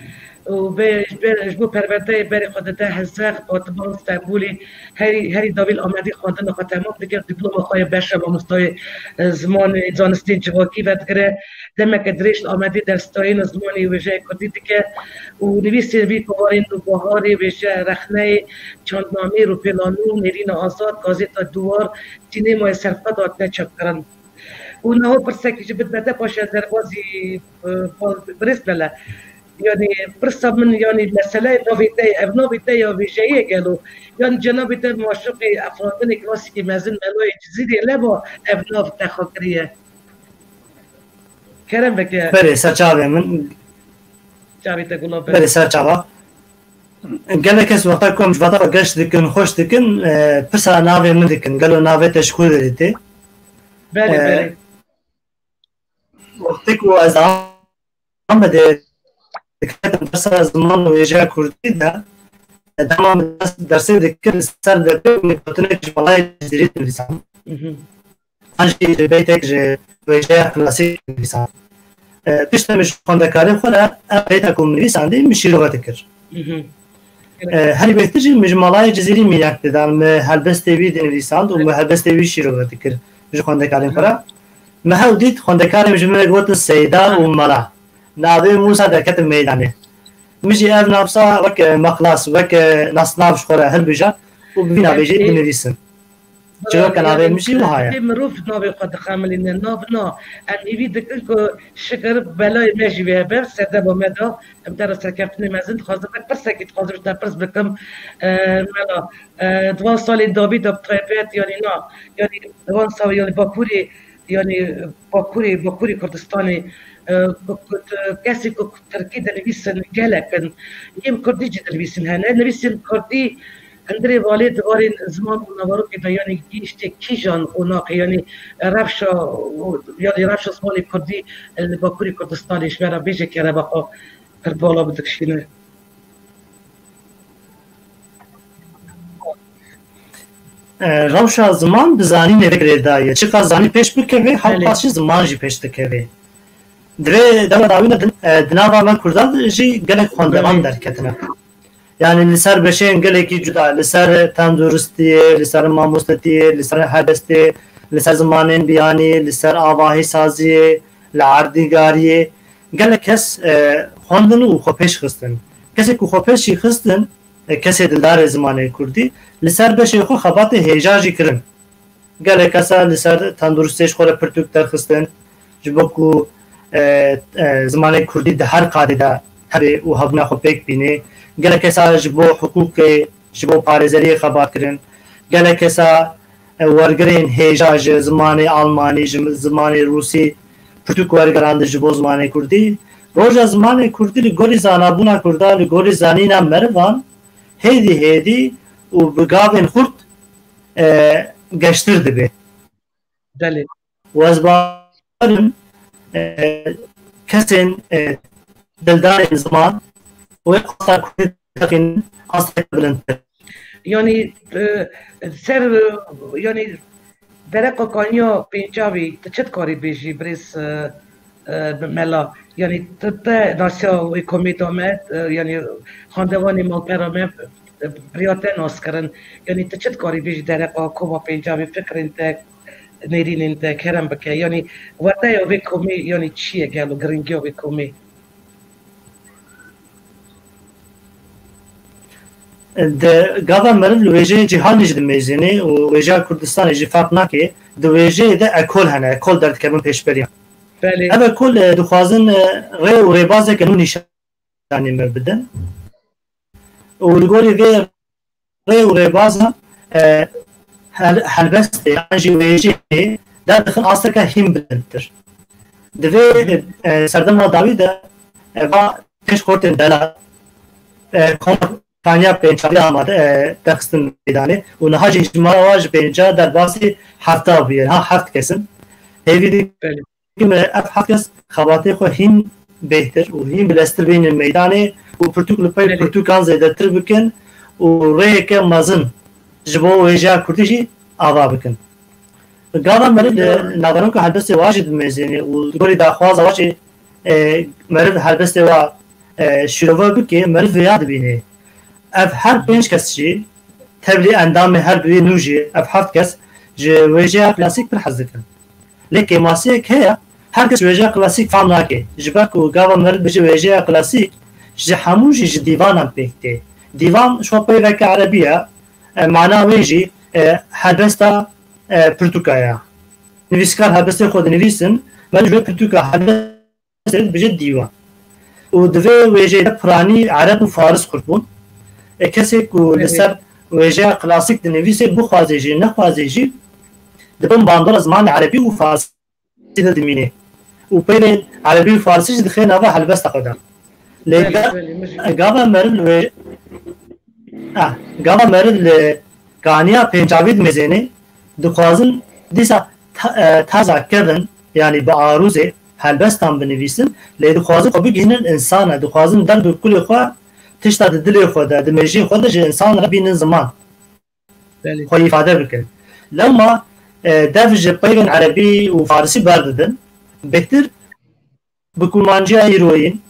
û be, be, ji bo perwerdeyê berê xwe dide Hezexê, Batman, Stenbolê, herî, herî dawî li Amedê xwendina xwe temam dike, dîploma xwe ya beşa mamostayê, e, zimanê, zanistên civakî vedigire. Demeke dirêj li Amedê dersdayîna zimanê û wêjeyê kurdî dike û nivîsên vî kovarên Nûbiharê, Wêje Rexneyê, Çandnameyê Rûpêla Nû, Nêrîna Azad, Gazeta Duwar, Sînemayê Serqet hatine çapkirin. Û niha pirsekî jî bidime te, paşê ez derbazî, e, birêz Mela. Yanî pirsa min, yanî meseleyê navê te ye, ev navê te ya wêjeyê ye gelo? Yan cenabê te maşuqê efandinê klasîkî mezin Melayê Cizîrê leba ev nav te xwe kiriye? Kerem bike. Belê, ser çavê min. Çavê te gulan be. Belê, ser çava. Gelek kes wexta ku em ji vata xwe geş dikin, xweş dikin, e, pirsa navê min dikin. Gelo navê te ji ku derê tê? Belê, E, belê. Wextê ku ez Amedê diketim dersa ziman û wêjeya kurdî de, e, dema min ders, dersê dikir, li ser depê min gotinek ji Melayê Cizîrî dinivîsand. Mhm. An jî beytek ji wêjeya klasîk nivîsand. E, piştre min ji xwendekarên xwe re ev beyta ku min nivîsandî, min şîrove dikir. Mhm. E, herî bêhtir jî min ji Melayê Cizîrî mînak dida, min helbestê wî dinivîsand û min helbestê wî şîrove dikir ji xwendekarên xwe re. Min hew dît, xwendekarê min ji min re gotin Seyda û Mela. Navê Mûsa derketin meydanê. Min jî ev navsa wek, e, mexlas, wek, e, nasnav ji xwe re hilbijart û bi vî navê jî dinivîsim. Çiroka navê min jî wiha ye. Mirov navê xwe dixemilîne, nav na. Em hêvî dikin ku şikir belayê me jî wê hebe, serdema me de, em te re serkeftinê mezin dixwazim, wek pirsekî dixwazim ji te pirs bikim, e, Mela, e, di van salên dawî de bi taybet, yanî na, yanî di van sal, yanî Bakurê, yanî Bakurê, Bakurê Kurdistanê, e, ku, ku, kesên ku Tirkî dinivîsin gelek in, yên Kurdî jî dinivîsin hene, nivîsên Kurdî Hundirê valê di warên ziman û navarokê de, yanî gihiştê kîjan qonaxê, yanî rewşa, yanî rewşa zimanê kurdî li Bakurê Kurdistanê ji me re bêje kerema xwe pir bala bidikşîne. E, rewşa ziman bi zanînê ve girêdayî ye. Çiqas zanîn pêş bikeve, Belê. hewqas jî ziman jî pêş dikeve. Divê dema dawî ne din, e, di nava me Kurdan jî gelek xwendevan Belê. derketine. Yani li ser beşên gelekî cuda, li ser tenduristiyê, li ser mamostetiyê, li ser helbestê, li ser zimanên biyanî, li ser avahî saziyê, li erdnîgariyê, gelek kes, e, xwendin û xwe pêş xistin. Kesê ku xwe pêş jî xistin, e, kesê dildarê zimanê kurdî, li ser beşê xwe xebatê hêja jî kirin. Gelek kesa li ser tenduristê ji xwe re pirtûk derxistin, ji bo ku, e, e, zimanê kurdî di her qadê de hebe û hebûna xwe pêk bîne. Gelek kesa ji bo hiqûqê, ji bo parêzeriyê xebat kirin. Gelek kesa, e, wergirên hêja ji zimanê almanî, ji zimanê rûsî pirtûk wergerandin ji bo zimanê kurdî. Roja zimanê kurdî li gorî zanabûna kurdan, li gorî zanîna merivan hêdî hêdî û bi gavên xurt e, geştir dibe. Belê. Û ez bawerim, e, kesên, e, dildarên ziman û ê asta kurdî teqînin, asteke bilindtir. Yanî, e, ser, e, yanî dereqa kaniya pêncavî, tu çi dikarî bêjî, birêz, e, e, Mela? Yanî tu te nasiya wê komê da me, e, yanî xwendevanê malpera me, e, bi riya te nas kirin. Yanî tu çi dikarî bêjî dereqa koma pêncavî, fikrên te, nêrînên te kerem bike. Yanî weteya vê komê, yanî çi ye gelo, giringiya vê komê? Di gava meriv li wêjeyê cîhanê jî dimêzînê û wêjeya Kurdistanê jî ferq nake, di wêjeyê de ekol hene, ekol derdikevin pêşberiyan. Belê. Ev ekol, e, dixwazin, e, rê û rêbazeke nû nîşanî me bidin. Û li gorî vê rê û rêbaza, e, hel-, helbestê yan jî wêjeyê derdixin asteke hîn bilindtir. Di vê, e, serdema dawî de, e, va pênc xortên delal, e, Kaniya pêncavî amade, e, derxistin meydanê û niha jî hejmara wan ji pênca derbasî hefta bûye. Niha heft kes in. Hêvî dikim, Belê. e, ev heft kes xebatê xwe hîn bêhtir û hîn bileztir bînin meydanê û pirtûk li pey Belê. pirtûkan zêdetir bikin û rêyeke mezin ji bo wêjeya Kurdî jî ava bikin. Gava meriv li naveroka helbestê wa jî dimêzêne û li gorî daxwaza wa jî, e, meriv helbestê wa, e, şîrove bike, meriv vêya dibîne. Ev her pênc kes jî, tevlî endamê her du yê nû jî, ev heft kes ji wêjeya klasîk pir hez dikin. Lê kêmasiyek heye, her kes wêjeya klasîk fam nake. Ji ber ku gava meriv bêje wêjeya klasîk, ji hemû jî ji dîvanan pêk tê. Dîvan ji xwe peyveke erebî ye, e, mana wê jî, e, helbesta, e, pirtûka ye. Nivîskar helbestê xwe dinivîsin, meriv ji vê pirtûka helbestê dibêje dîvan. Û di vê wêjeyê de piranî ereb û faris qurt bûn. E, kesê ku li Evet. ser wêjeya klasîk dinivîsê, bixwazê jî, nexwazê jî, di bin bandora zimanê erebî û farisî de dimîne. Û peyvên erebî û farisî jî dixe nava helbesta xwe de. Lê Belê, ga-, belê, min jî gava meriv li wê-, ah, gava meriv li kaniya pêncavî dimêzêne, dixwazin dîsa ta-, e, taza kevin, yanî bi arûzê helbestan binivîsin, lê dixwazin xwe bigihînin însana, dixwazin derd û kulê xwe, tişta di dilê xwe de, di mejiyê xwe de ji însan re bînin ziman. Belê. Xwe îfade bikin. Lewma, e, dev ji peyvên erebî û farisî berdidin, bêhtir bi kurmanciya îroyîn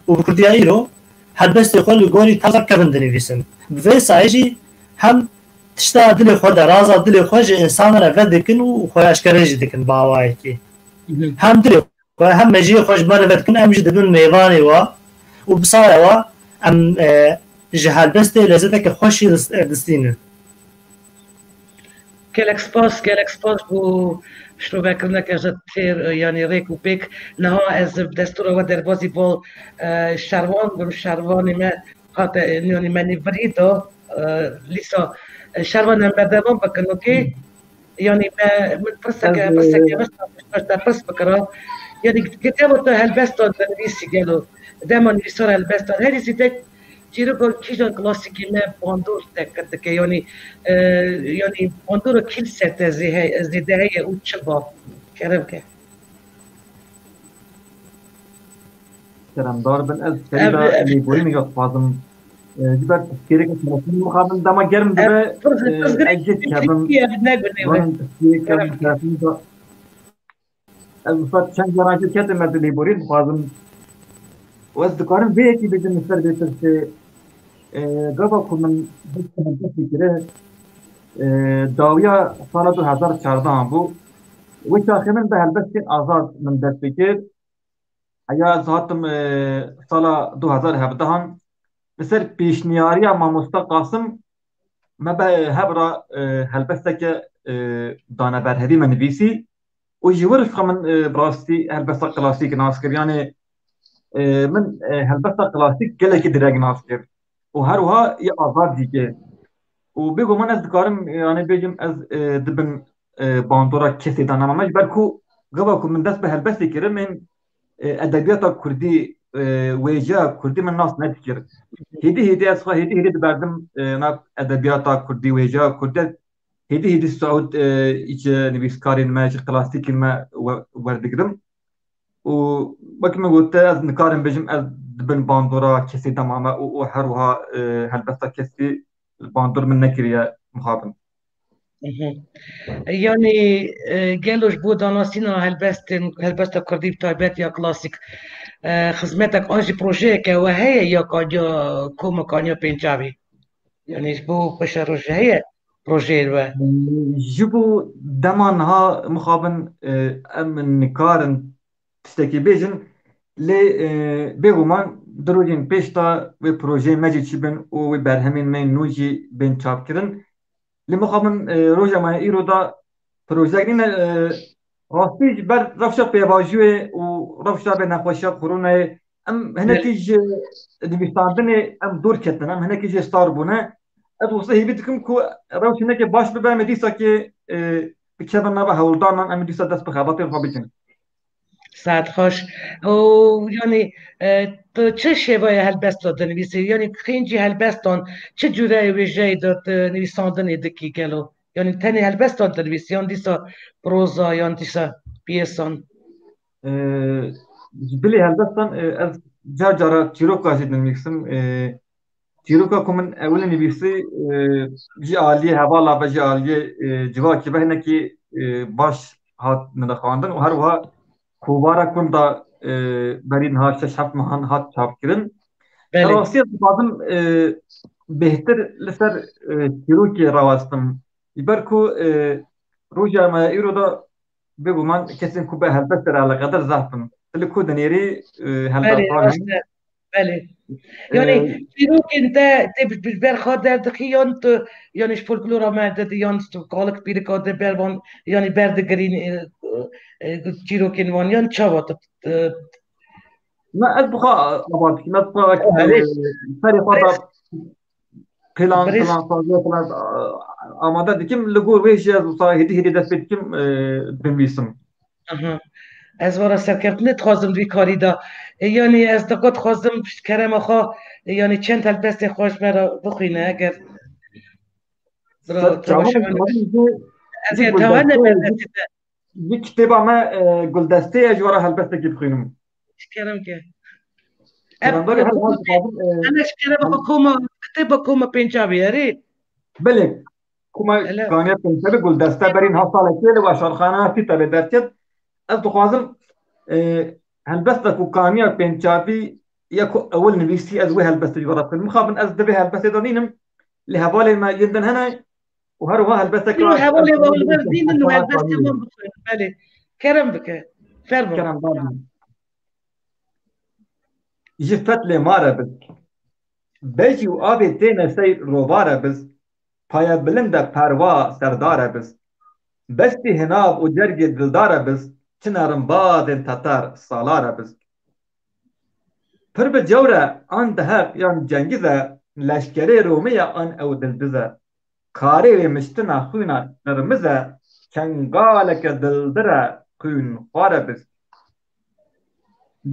û bi kurdiya îro helbestê xwe li gorî taza kevin dinivîsin. Bi vê sayê jî hem tişta dilê xwe de, raza dilê xwe ji însanan re vedikin û xwe eşkere jî dikin bi awayekî. Hı hı. Hem dilê xwe hem mejiyê xwe ji me re vedikin, em jî dibin mêvanê wa û bi saya wa em, e, ji helbestê lezzeteke xweş jî dis-, e, distînin. Gelek spas, gelek spas bo şirovekirineke ji têr, e, yanî rêk û pêk. Niha ez bi destûra we derbazî bal, e, şervan bim, şervanê me hate, e, yanî me nîvirî da, e, lîsa, e, şervan em berdewam bikin, okey? Yanî me, min pirseke, Ez, e, pirseke, pirseke, pirseke pirs bikira. Yanî getiya te helbestan dinivîsî gelo. Dema nivîsar helbestan. Herî zêde çîroka kîjan klasîkî me bandor te dike. Yanî, e, yanî bandora kî li ser te zê-, he-, zêde heye û çi ba? Kerem ke. Keremdar bin, ez Ev, serî de ev lêborîneke dixwazim. E, ji ber pirsgirêka telefon mixabin dema germ dibe, e, ez jê dikevim. Van pirsgirêka telefon da. Ez wisa çend caran jê ketime di lêborî dixwazim. Û ez dikarim vê yekî bêjim li ser vê pirsê. E, gava ku min dest bi helbestê kire, e, dawiya sala du hezar çardehan bû. Wê çaxê min bi helbestên azad min dest pê kir. Heya ez hatim, e, sala du hezar hevdehan li ser pêşniyariya mamosta Qasim me be hev re, e, helbesteke, e, dane ber hevî me nivîsî û ji wir ji xwe min, e, bi rastî helbesta klasîk nas kir. Yanî, e, min, e, helbesta klasîk gelekî direk nas kir û her wiha yê azad jî kir. Û bêguman ez dikarim, yanî bêjim ez, e, di bin, e, bandora kesê de nema me, ji ber ku gava ku min dest bi helbestê kirin, min, e, edebiyata kurdî, e, wêjeya kurdî min nas nedikir. Hêdî hêdî ez xwe hêdî hêdî diberdim, e, nav edebiyata kurdî, wêjeya kurdî. Hêdî hêdî Siûd, e, îç nivîskarên me, ji klasîkên me we-, werdigirim. Û wekî min gote, ez nikarim bêjim, ez di bin bandora kesê de mame û, û her wiha, e, helbesta kesî li bandor min nekiriye mixabin. Mhm. Yanî, e, gelo ji bo danasîna helbestên, helbesta kurdî bi taybet ya klasîk, e, xizmetek an jî projeyeke we heye ya kaniya, koma kaniya pêncavî? Yanî ji bo pêşerojê heye projeyên we? Ji bo dema niha mixabin, e, em nikarin tiştekî bêjin, lê, e, bêguman du rojên pêş de wê projeyên me jî çîbin û wê berhemên me nû jî bên çapkirin. Lê mixabin, e, roja me îro de projeyek nîne, e, rastî ji ber rewşa pêvajoyê û rewşa vê nexweşiya koronayê em hinekî Belê. ji nivîsandinê em dûr ketin, em hinekî jê star bûne. Ez wisa hêvî dikim ku rewş hinekê baş bibe, em ê dîsakê, e, bikevin nava hewldanan, em ê dîsa dest bi xebatê xwe bikin. Saet xweş. Û, yanî, e, tu çi şêwaya helbesta dinivîsî? Yanî xêncî helbestan çi cûreyê wêjeyê de tu nivîsandinê dikî gelo? Yanî tenê helbestan dinivîsî yan dîsa proza yan dîsa pyesan? E, ji bilî helbestan, e, ez car cara çîroka jî dinivîsim. E, çîroka ku min ewil nivîsî, e, ji aliyê hevala ve, ji aliyê, e, civakê ve hinekî, e, baş hat nirxandin û her wiha kovara ku da, e, berî niha şeş heft mehan hat çapkirin. Belê. Rastî ez dixwazim, e, bêhtir li ser, e, çîrokê rawestim. Ji ber ku, e, roja me îro de bêguman kesên ku bi helbestê re eleqedar zehf in. Tu li ku dinêrî, e, Belê, helbestvan rast hene? e. Belê. Yanî E, çîrokên te tê bi, bi ber xwe derdixî yan tu, yanî ji folklora me de, de yan tu kalik pîrika de ber van, yanî berdigirîn, e, e, çîrokên wan yan çawa tu, e, Na, ez bi xwe ava dikim, ez bi xwe wek, Erê, e, serê xwe da erê, plan, birêz. Plan saziya falan, e, amade dikim. Li gor wê jî ez wisa hêdî hêdî dest pê dikim, e, binivîsim. Aha. Ez vara serkeftinê dixwazim di vî karî de. E, yanî ez di xwe dixwazim kerema xwe, e, yanî çend helbestê xwe ji me re bixwîne eger. Bira, Ser çavan ez dixwazim jî, jî Eger tawa ne guldesteyê, jî, berdestê te. Ji kitêba me, e, guldestê ye, ji we re helbestekî bixwînim. Kerem ke. Kerem, her hal dixwazim, e, Ene ji kerema xwe koma, kitêba koma pêncavê ye rê. Belê. Koma Ele. Kaniya pêncavê guldeste berî niha salekê li weşanxana Sîtebê derket. Ez dixwazim, e, helbesta ku Kaniya pêncavî ya ku ewil nivîsî, ez wê helbestê ji we re bixwînim. Mixabin ez di vê helbestê de nînim. Li hevalên me yên din hene û her wiha helbesteke Îro hevalê we li ber dînin û helbestê wan bixwin. Belê. Kerem bike. Fermo. Kerem bike. Ji fetlê ma re biz. Bejî û avê têne seyr rovare biz. Paye bilind e perwa serdare biz. Bestî hinav û cergê dildare biz. Çine rimbazên teter salare biz. Pir bi cewr e, an diheq yan cengiz e, leşkerê Romê ye an ew dildiz e. Karê wê miştina xwîna qirmiz e, çengaleke dildir e, xwînxwar e biz.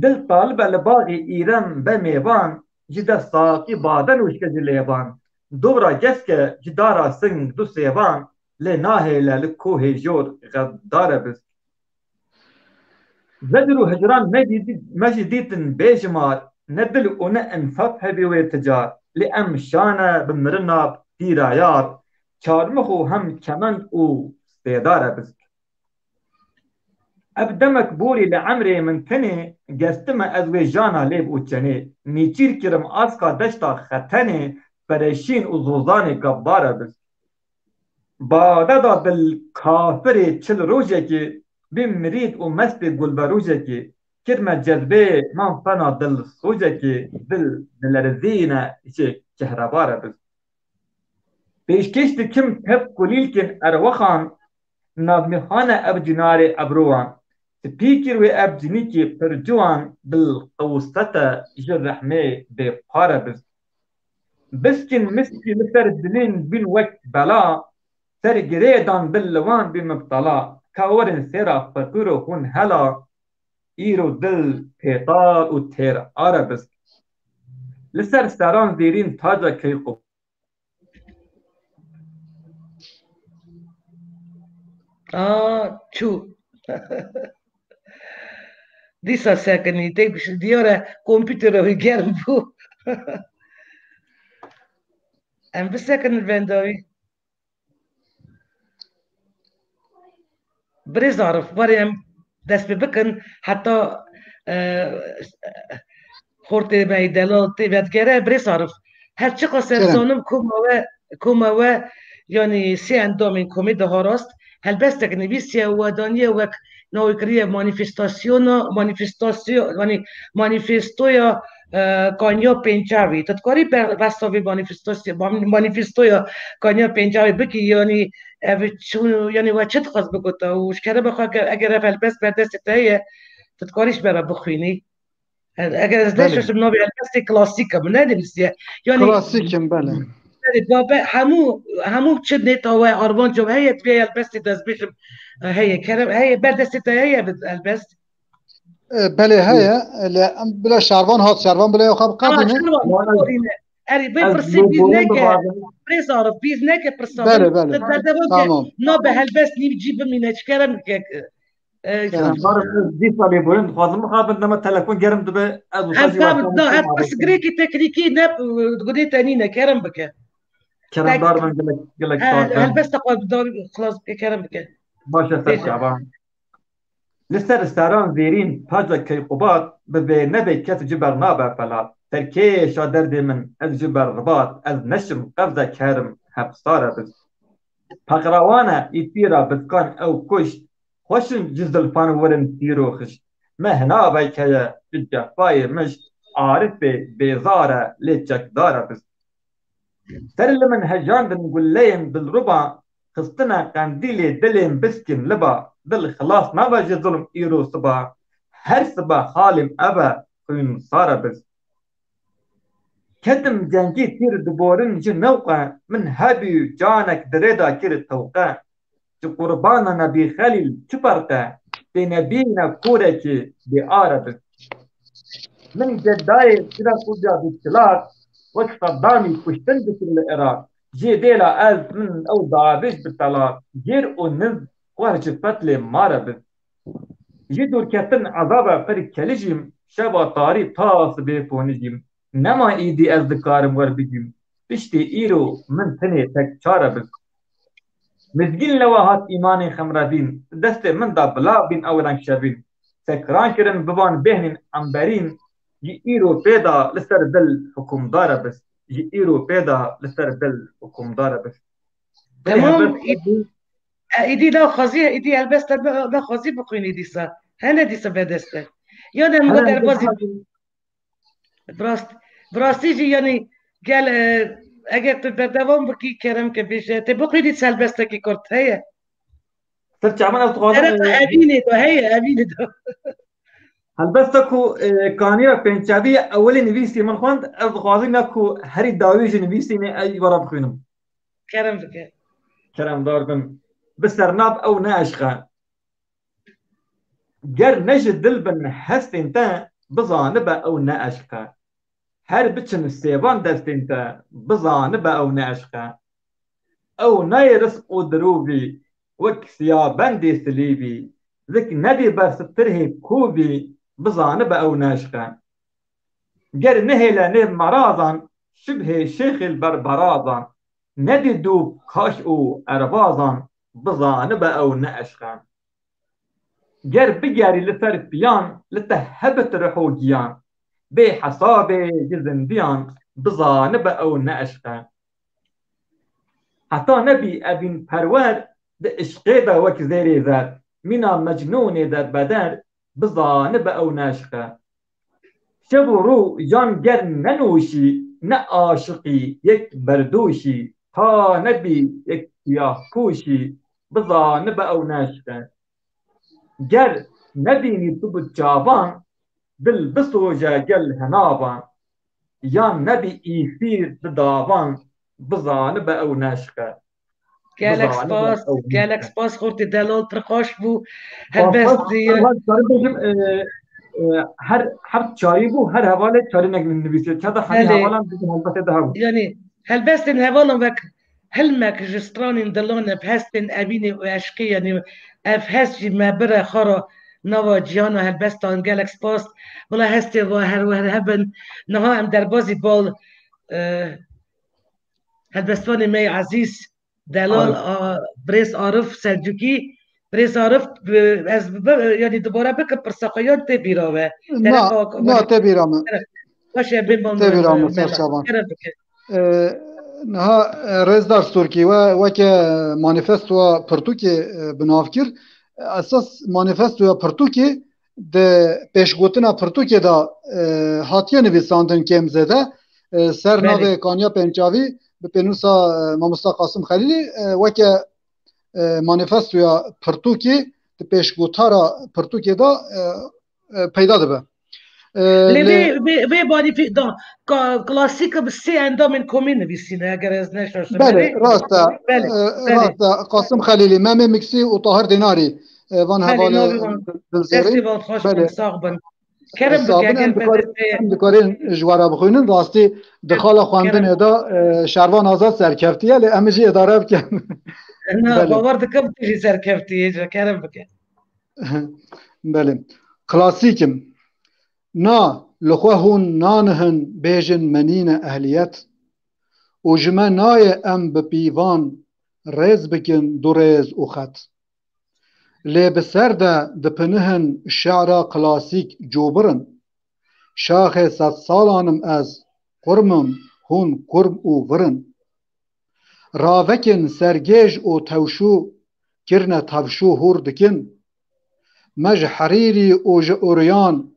Dil talib e li baxê Îrem be mêvan, ji dest saqî bade nûşke ji lêvan. Dora geske ji dara sing du sêvan, lê nahêle li kohê jor xeddar e biz. Zecr û hicran me jî dî-, me jî dîtin bêjimar, ne dil û ne insaf hebî wê ti car. Lê em şane bi mirina pîra yar, çarmix û hem çemend û sêdar e biz. Ev demek borî li emrê min tenê, gestime ez wê jana lêv û çenê. Nîçîr kirim aska deşta xetenê, pereşîn û zozanê gavbar e biz. Bade da dil kafirê çil rojekê, bî mirîd û mestê gulberojekê, kirme cezbê nan fena dil sojekê, dil dilerizîne içê çehrebar e biz. Pêşkêş dikim tev kulîlkên erwexan, navmîxane ev cinarê ebrowan. Spî kir wê ev cinîkê pir ciwan, dil qewsete ji rehmê bêpar e biz. Biskên miskî li ser dilên bîn wek bela, ser girê dan dil li wan bî mibtela. Ka werin sêra feqîr û hûn hela, îro dil têtar û têr are biz. Li ser seran zêrîn taca keyqû. Aa, çû. Dîsa sekinî, tê diyar e, kompîtera wî germ bû. Em bisekinin venda wî. Birêz Arif, barê em dest pê bikin, heta, e, xortê me yî delal tê vedigere, Birêz Arif. Her çiqas ez Kerem. zanim koma we, koma we, yanî sê endamên komê diha rast, helbestek nivîsiye û we daniye wek navê kiriye manîfestasyona, manîfestasyo-, yanî manîfestoya, e, Kanya Pêncavî. Tu dikarî be-, behsa vê manîfestoyê, man-, manîfestoya Kanya Pêncavî bikî, yanî ev çi, yanî we çi dixwest bigota û ji kerema xwe eger, eger ev helbest ber destê te heye, tu dikarî ji me re bixwînî? Eger ez Belê. neşaşim navê helbestê klasîk e, min nenivîsiye. Yanî Klasîk in, belê. Belê, babe, hemû, hemû çi nêta we, armanca we heye, divê helbestê de ez bêjim, e, heye, kerem, heye, ber destê te heye bi helbest? E, belê heye, e, lê em bila şervan hat, şervan bila xwe Tamam, biqedîne. şervan, Wana- biborîne. Erê, bê Ez pirsê bo-, bîr borin neke, bixwazim. Birêz Arif, bîr neke pirsa Belê, min. belê. Tu berdewam ke, Tamam. nabe helbest nîv cî bimîne, çi kerem ke. E, Kerem. Kerem, barif ez dîsa lê borin dixwazim bixabin, dema telefon gerim dibe, ez wisa Em jî ka, wexta na, ev pirs girêkî teknîkî ne, e, gudê te nîne, kerem bike. Keremdar Tek- bin, gelek, gelek He, spas bin. helbesta xwe bi dawî xilas bike, kerem bike. Baş e, ser Bêje. Şaban. Li ser seran zêrîn paca Keyqubat, bi vê nebê kes ji ber nabe pelat. Serkêşa derdê min, ez ji ber ribat, ez neşim qevze kerim, hep sare biz. Peqrawane îtîra bizkan ew kuşt, xweşin ji zilfan werin tîr û xişt. Me hina veyke ye ji cefayê mişt, Arifê bêzar e lê çekdar e biz. Ser li min hejandin guleyên dilruba, xistine qendîlê dilên biskên liba, dil xilas nabe ji zulm îro siba, her sibe halê min ev e xwînsar e biz. Ketim cengî tîr diborin ji newqe, min hebî canek di rê de kir tewqe. Ji qurbana Nebî Xelîl çi ferq e? Tê nebîne korekî bêar e biz. Min gedayê Îraq û Diyarbekir, wek Seddamî kuştin dikir li Iraq. Jê dêla ez min ew dabêj bi telaq. Gêr û niz xwar ji fetlê mare biz. Ji dûrketin ezaba pir kelijîm, şeva tarî ta sibê ponijîm. Nema îdî ez dikarim wer bigîm. Piştî îro min tenê tek çare biz. Mizgîn lewa hat îmanê xemrevîn, destê min da bila bîn ew reng şevîn. Sekran kirin bivan bêhnên emberîn, ji îro pê da li ser dil hukûmdar e biz. Ji îro pê da li ser dil hukûmdar e biz. Temam, Helbest î-, e, îdî da xwezî, îdî helbest te da xwezî bixwînî dîsa. Hene dîsa be dest te. Yan em Hene derbazî. Bi rast-, bi rastî jî, yanî gel, e, eger tu berdewam bikî, kerem ke bêje, tê bixwînî helbestekî kurt heye? Ser çavan ez dixwazim, Sereta e, Evînê de heye, Evînê de. Helbesta ku, e, Kaniya Pêncavî ewilî nivîsî min xwend, ez dixwazim ya ku herî dawî jî nivîsînê ez were bixwînim. Kerem bike. Keremdar bin. Bi sernav ew ne eşq e. Ger ne ji dil bin hestên te, bizanibe ew ne eşq e. Her biçin sêvan destên te, bizanibe ew ne eşq e. Ew nayê rizq û dirovî, wek siyabendê silîvî, zik nedî ber sitirhê kovî, bizanibe ew ne eşq e. Ger nehêle nê merazan, şibhê şêxê li ber berazan, nedî dû kaş û erbazan, bizanibe ew ne eşq e. Ger bigerî li ser piyan, li te hebit rih û giyan, bê hesabê ji zindiyan, bizanibe ew ne eşq e. Heta nebî Evîn Perwer di işqê de wek zêrê zer, mîna Mecnûnê derbeder, bizanibe ew ne eşq e. Şev û rû jan ger nenûşî, ne aşiqî yek berdûşî, ta nebî yek siyahpûşî, bizanibe ew ne eşq e. Ger nebînî tu bi çavan, dil bisoje gel henavan, yan nebî îsîr di davan, bizanibe ew ne eşq e. Gelek Bizanibe spas, ew ne gelek eşq e. spas xortê delal, pir xweş bû. Helbest Spas, diye. spas, karim bêjim, e, e, her, her çarî bû, her hevalê çarînek nivîsê. Çata hemî Belê. hevalan bizim helbetê de hebû. Yani helbestên hevalan wek hilmek ji stranên dilan e, bi hestên evînê û eşqê, yani ev hest jî me bire xara nava cîhana helbestan. Gelek spas. Bila hestê we her wer hebin. Niha em derbazî bal, e, helbestvanê me yê ezîz, delal, Arif. a, birêz Arif Selcukî. Birêz Arif, bi-, ez bi-, yani dubare bikim pirsa xwe yan tê bîra we? Na, Tereka na, tê bîra min. Baş e, bê bal Tê bîra min, ser çavan. Kerem bike. E, niha, e, Rêzdar Stûrkî, we, weke manîfestoya pirtûkê, e, bi nav kir. Esas manîfestoya pirtûkê di pêşgotina pirtûkê de, e, hatiye nivîsandin kêm zêde. E, ser Belê. navê Kaniya Pêncavî bi pênûsa, e, Mamosta Qasim Xelîlî, e, weke, e, manîfestoya pirtûkê di pêşgotara pirtûkê de, e, e, peyda dibe. E, Lê lê vê, vê, vê barî fî-, da, ka-, klasîka bi sê endamên komî nivîsîne, eger ez neşaşim. Belê, Belê? rast e. Belê, E, belê. rast e. Qasim Xelîlî, Memê Miksî û Tahir Dînarî, e, van Belê, hevalê navê wan. Dilzêrî. Destê wan xweş Belê. bin, sax bin. Kerem Sax bike, bin, em eger dikar-, pê de em dikarin ji we re bixwînin. Rastî di Kerem, xala kerem. xwendinê de, e, Şervan Azad serkeftiye, lê em jî îdare bikin. Na, Belê. bawer dikim tu jî serkeftiyê, ji kerem bike. Belê. Klasîk im. Na, li xwe hûn nanihin, bêjin me nîne ehliyet. Û ji me nayê em bi pîvan rêz bikin du rêz û xet. Lê bi ser de dipinihin şe'ra klasîk cûbir in. Şaxê sedsalan im ez, qurm im, hûn kurm û vir in. Ravekin sergêj û tewşû, kirine tevşû hûr dikin. Me ji herîrî û ji uriyan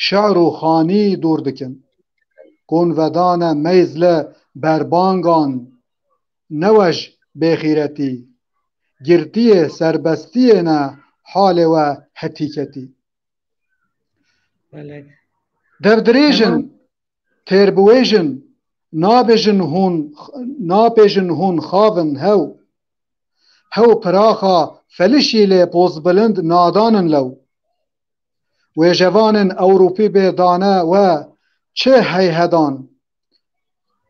şe'r û xanî dûr dikin. Kon vedane meyzle berbangan, ne wej bêxîretî. Girtiyê serbestiyê ne halê we hetîketî. Belê. Devdirêjin, Tamam. têrbiwêjin, nabêjin hûn, napêjin hûn xavin hew. Hew piraxa felişî lê pozbilind nadanin lew. Wêjevanên Ewropî bê dane we çi heyhedan.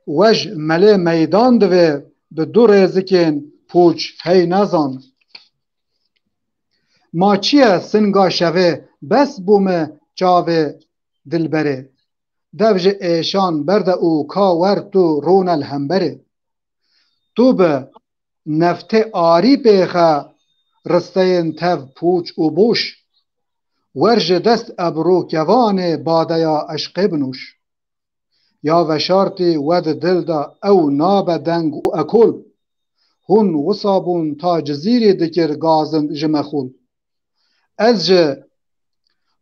Wej melê meydan divê bi du rêzikên pûç hey nezan. Ma çi ye singa şevê bes bû me çavê dilberê. Dev ji êşan berde û ka wer tu rûne li hemberê. Tu bi neftê arî pêxe risteyên tev pûç û boş. Wer ji dest ebro kevanê badeya eşqê binûş. Ya veşartî we di dil de ew nabe deng û ekol. Hûn wisa bûn ta Cizîrî dikir gazin ji mexûl. Ez ji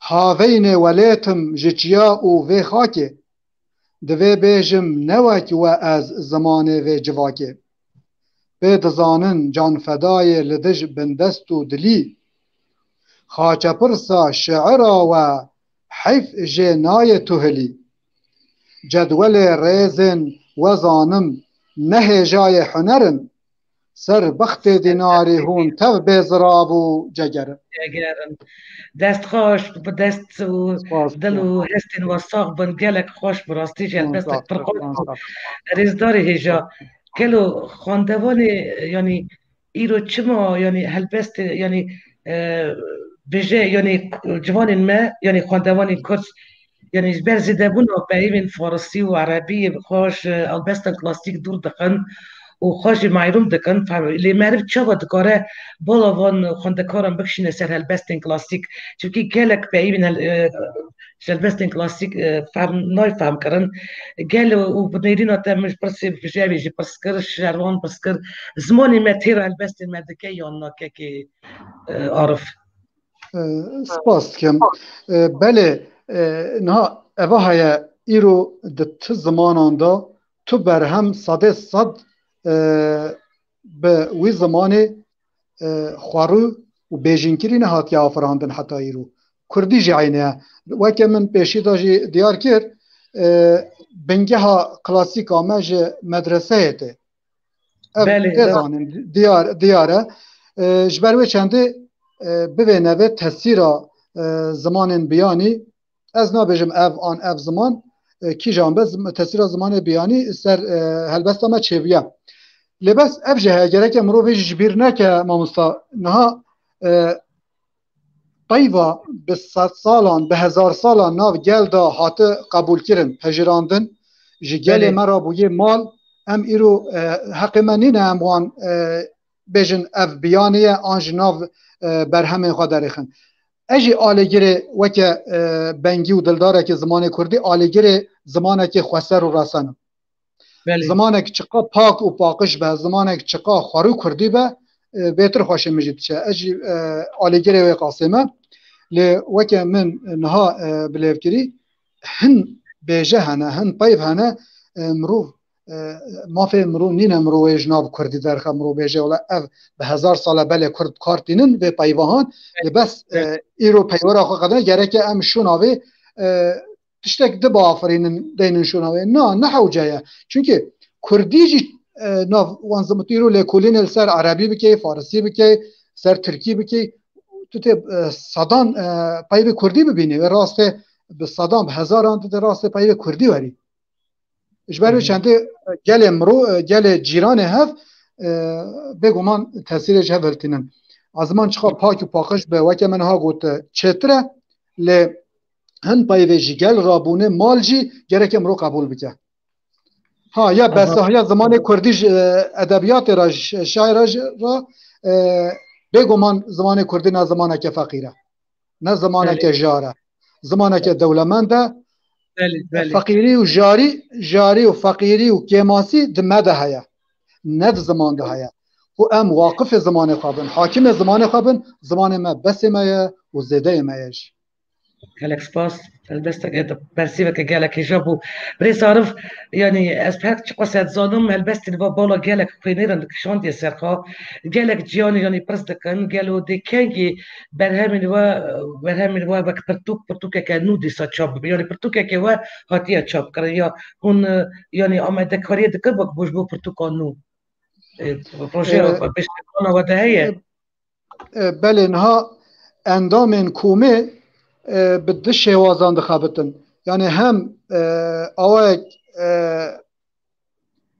haveynê welêt im ji çiya û vê xakê. Divê bêjim ne wek we ez zimanê vê civakê. Pê dizanin canfedayê li dij bindest û dilî. Xaçepirsa şi'ira we heyf jê nayê tu hilî. Cedwelê rêzên we zanim ne hêjayê huner in. Ser bextê dînarî hûn tev bê zirav û ceger in. Ceger in. Dest xweş, bi dest û Spas, dil û spas. hestên we sax bin. Gelek xweş bi rastî jî Spas, helbestek spas, pir xweş spas, bû. spas. Rêzdarê hêja. Gelo xwendevanê, yanî îro çima, yanî helbestê, yanî, e, bêje, yanî ciwanên me, yanî xwendevanên Kurd, yanî ji ber zêdebûna peyvên farisî û erebî xwe ji helbestên klasîk dûr dixin û xwe jî mehrûm dikin. Fem-, lê meriv çawa dikare bala van xwendekaran bikişîne ser helbestên klasîk? Çimkî gelek peyvên hel-, e, ji helbestên klasîk, e, fehm, nayê fehmkirin. Gel û bi nêrîna te min ji pirsê ji evê jî pirs kir, ji Şervan pirs kir. Zimanê me têra helbestên me dike yan na kekê, e, Arif? E, spas dikim. E, belê, e, niha eva heye îro di ti zimanan de tu berhem sedê sed, e, bi wî zimanê, e, xwerû û bêjînkirî nehatiye afirandin heta îro. Kurdî jî eynî ye. Weke min pêşî de jî diyar kir, e, bingeha klasîka me ji medreseyê tê. Ev Belê, tê belê. zanin, diyar, diyar e. E, ji ber wê çendê, e, bivê nevê tesîra, e, zimanên biyanî, ez nabêjim ev an ev ziman, e, kîjan be, zim-, tesîra zimanê biyanî ser, e, helbesta me çêbûye. Lê bes ev jî heye, gereke mirov vê jî ji bîr neke, mamosta. Niha, e, peyva bi sed salan, bi hezar salan nav gel de hate qebûlkirin, pejirandin, ji gelê Belê. me re bûye mal, em îro, e, heqê me nîne em wan, e, bêjin ev biyanî ye, an ji nav, e, berhemên xwe derêxin. Ez jî alîgirê weke, e, bengî û dildarekî zimanê kurdî, alîgirê zimanekî xweser û resen im. Belê. Zimanek çiqa pak û paqij be, zimanek çiqa xwerû kurdî be, e, bêtir xweşê min jî diçe. Ez jî, e, alîgirê wê qasê me. Lê weke min niha, e, bilêv kirî, hin bêje hene, hin peyv hene, e, mirov, e, mafê mirov nîne mirov wê ji nav kurdî derxe, mirov bêje, wela ev bi hezar sal e belê kurd bi kar tînin vê peyvahan, lê bes, e, îro peywera xwe qedine, gereke em şûna vê, e, tiştek di biafirînin, deynin şûna wê. Na, ne hewce ye. Çunkî kurdî jî, e, nav wan ziman, tu îro lêkolînê li ser erebî bikey, farisî bikey, ser tirkî bikey, tu tê, e, sedan, e, peyvê kurdî bibînî. Wê rastê bi sedan, bi hezaran tu tê rastê peyvê kurdî werî. Ji ber wê çendê, e, gelê mirov, e, gelê cîranê hev, e, bêguman tesîrê ji hev hiltînin. A ziman çiqa pak û paqij be, weke min ha got, e, çêtir e, lê hin peyvê ji gel rabûne, mal jî gereke mirov qebûl bike. Ha, ya besa, ya zimanê kurdî ji, e, edebiyatê re, ji şaira jî re, e, bêguman zimanê kurdî ne zimaneke feqîr e. Ne zimaneke jar e. Zimaneke dewlemend e. Belê, belê. Feqîrî û jarî, jarî û feqîrî û kêmasî di me de heye. Ne di ziman de heye. Ku em waqifê zimanê xwe bin, hakimê zimanê xwe bin, zimanê me besê me ye û zêdeyê me ye jî. Gelek spas. Helbesteke, bersîveke gelek hêja bû. Birêz Arif, yanî ez her çiqas ez dizanim, helbestên va bala gelek xwênêrin dikişandiye ser xwe. Gelek ciyanî, yanî pirs dikin, gelo dê kengî berhemên we, berhemên we wek pirtûk, pirtûkeke nû dîsa çap bibe? Yanî pirtûkeke we hatiye çap kirin ya hûn, e, yanî amadekariyê dikin wek bo ji bo pirtûka nû? E, projeya, e, pêşniyara we de heye? E, e, belê, niha endamên komê, e, bi du şêwazan dixebitin. Yani hem, e, awayek, e,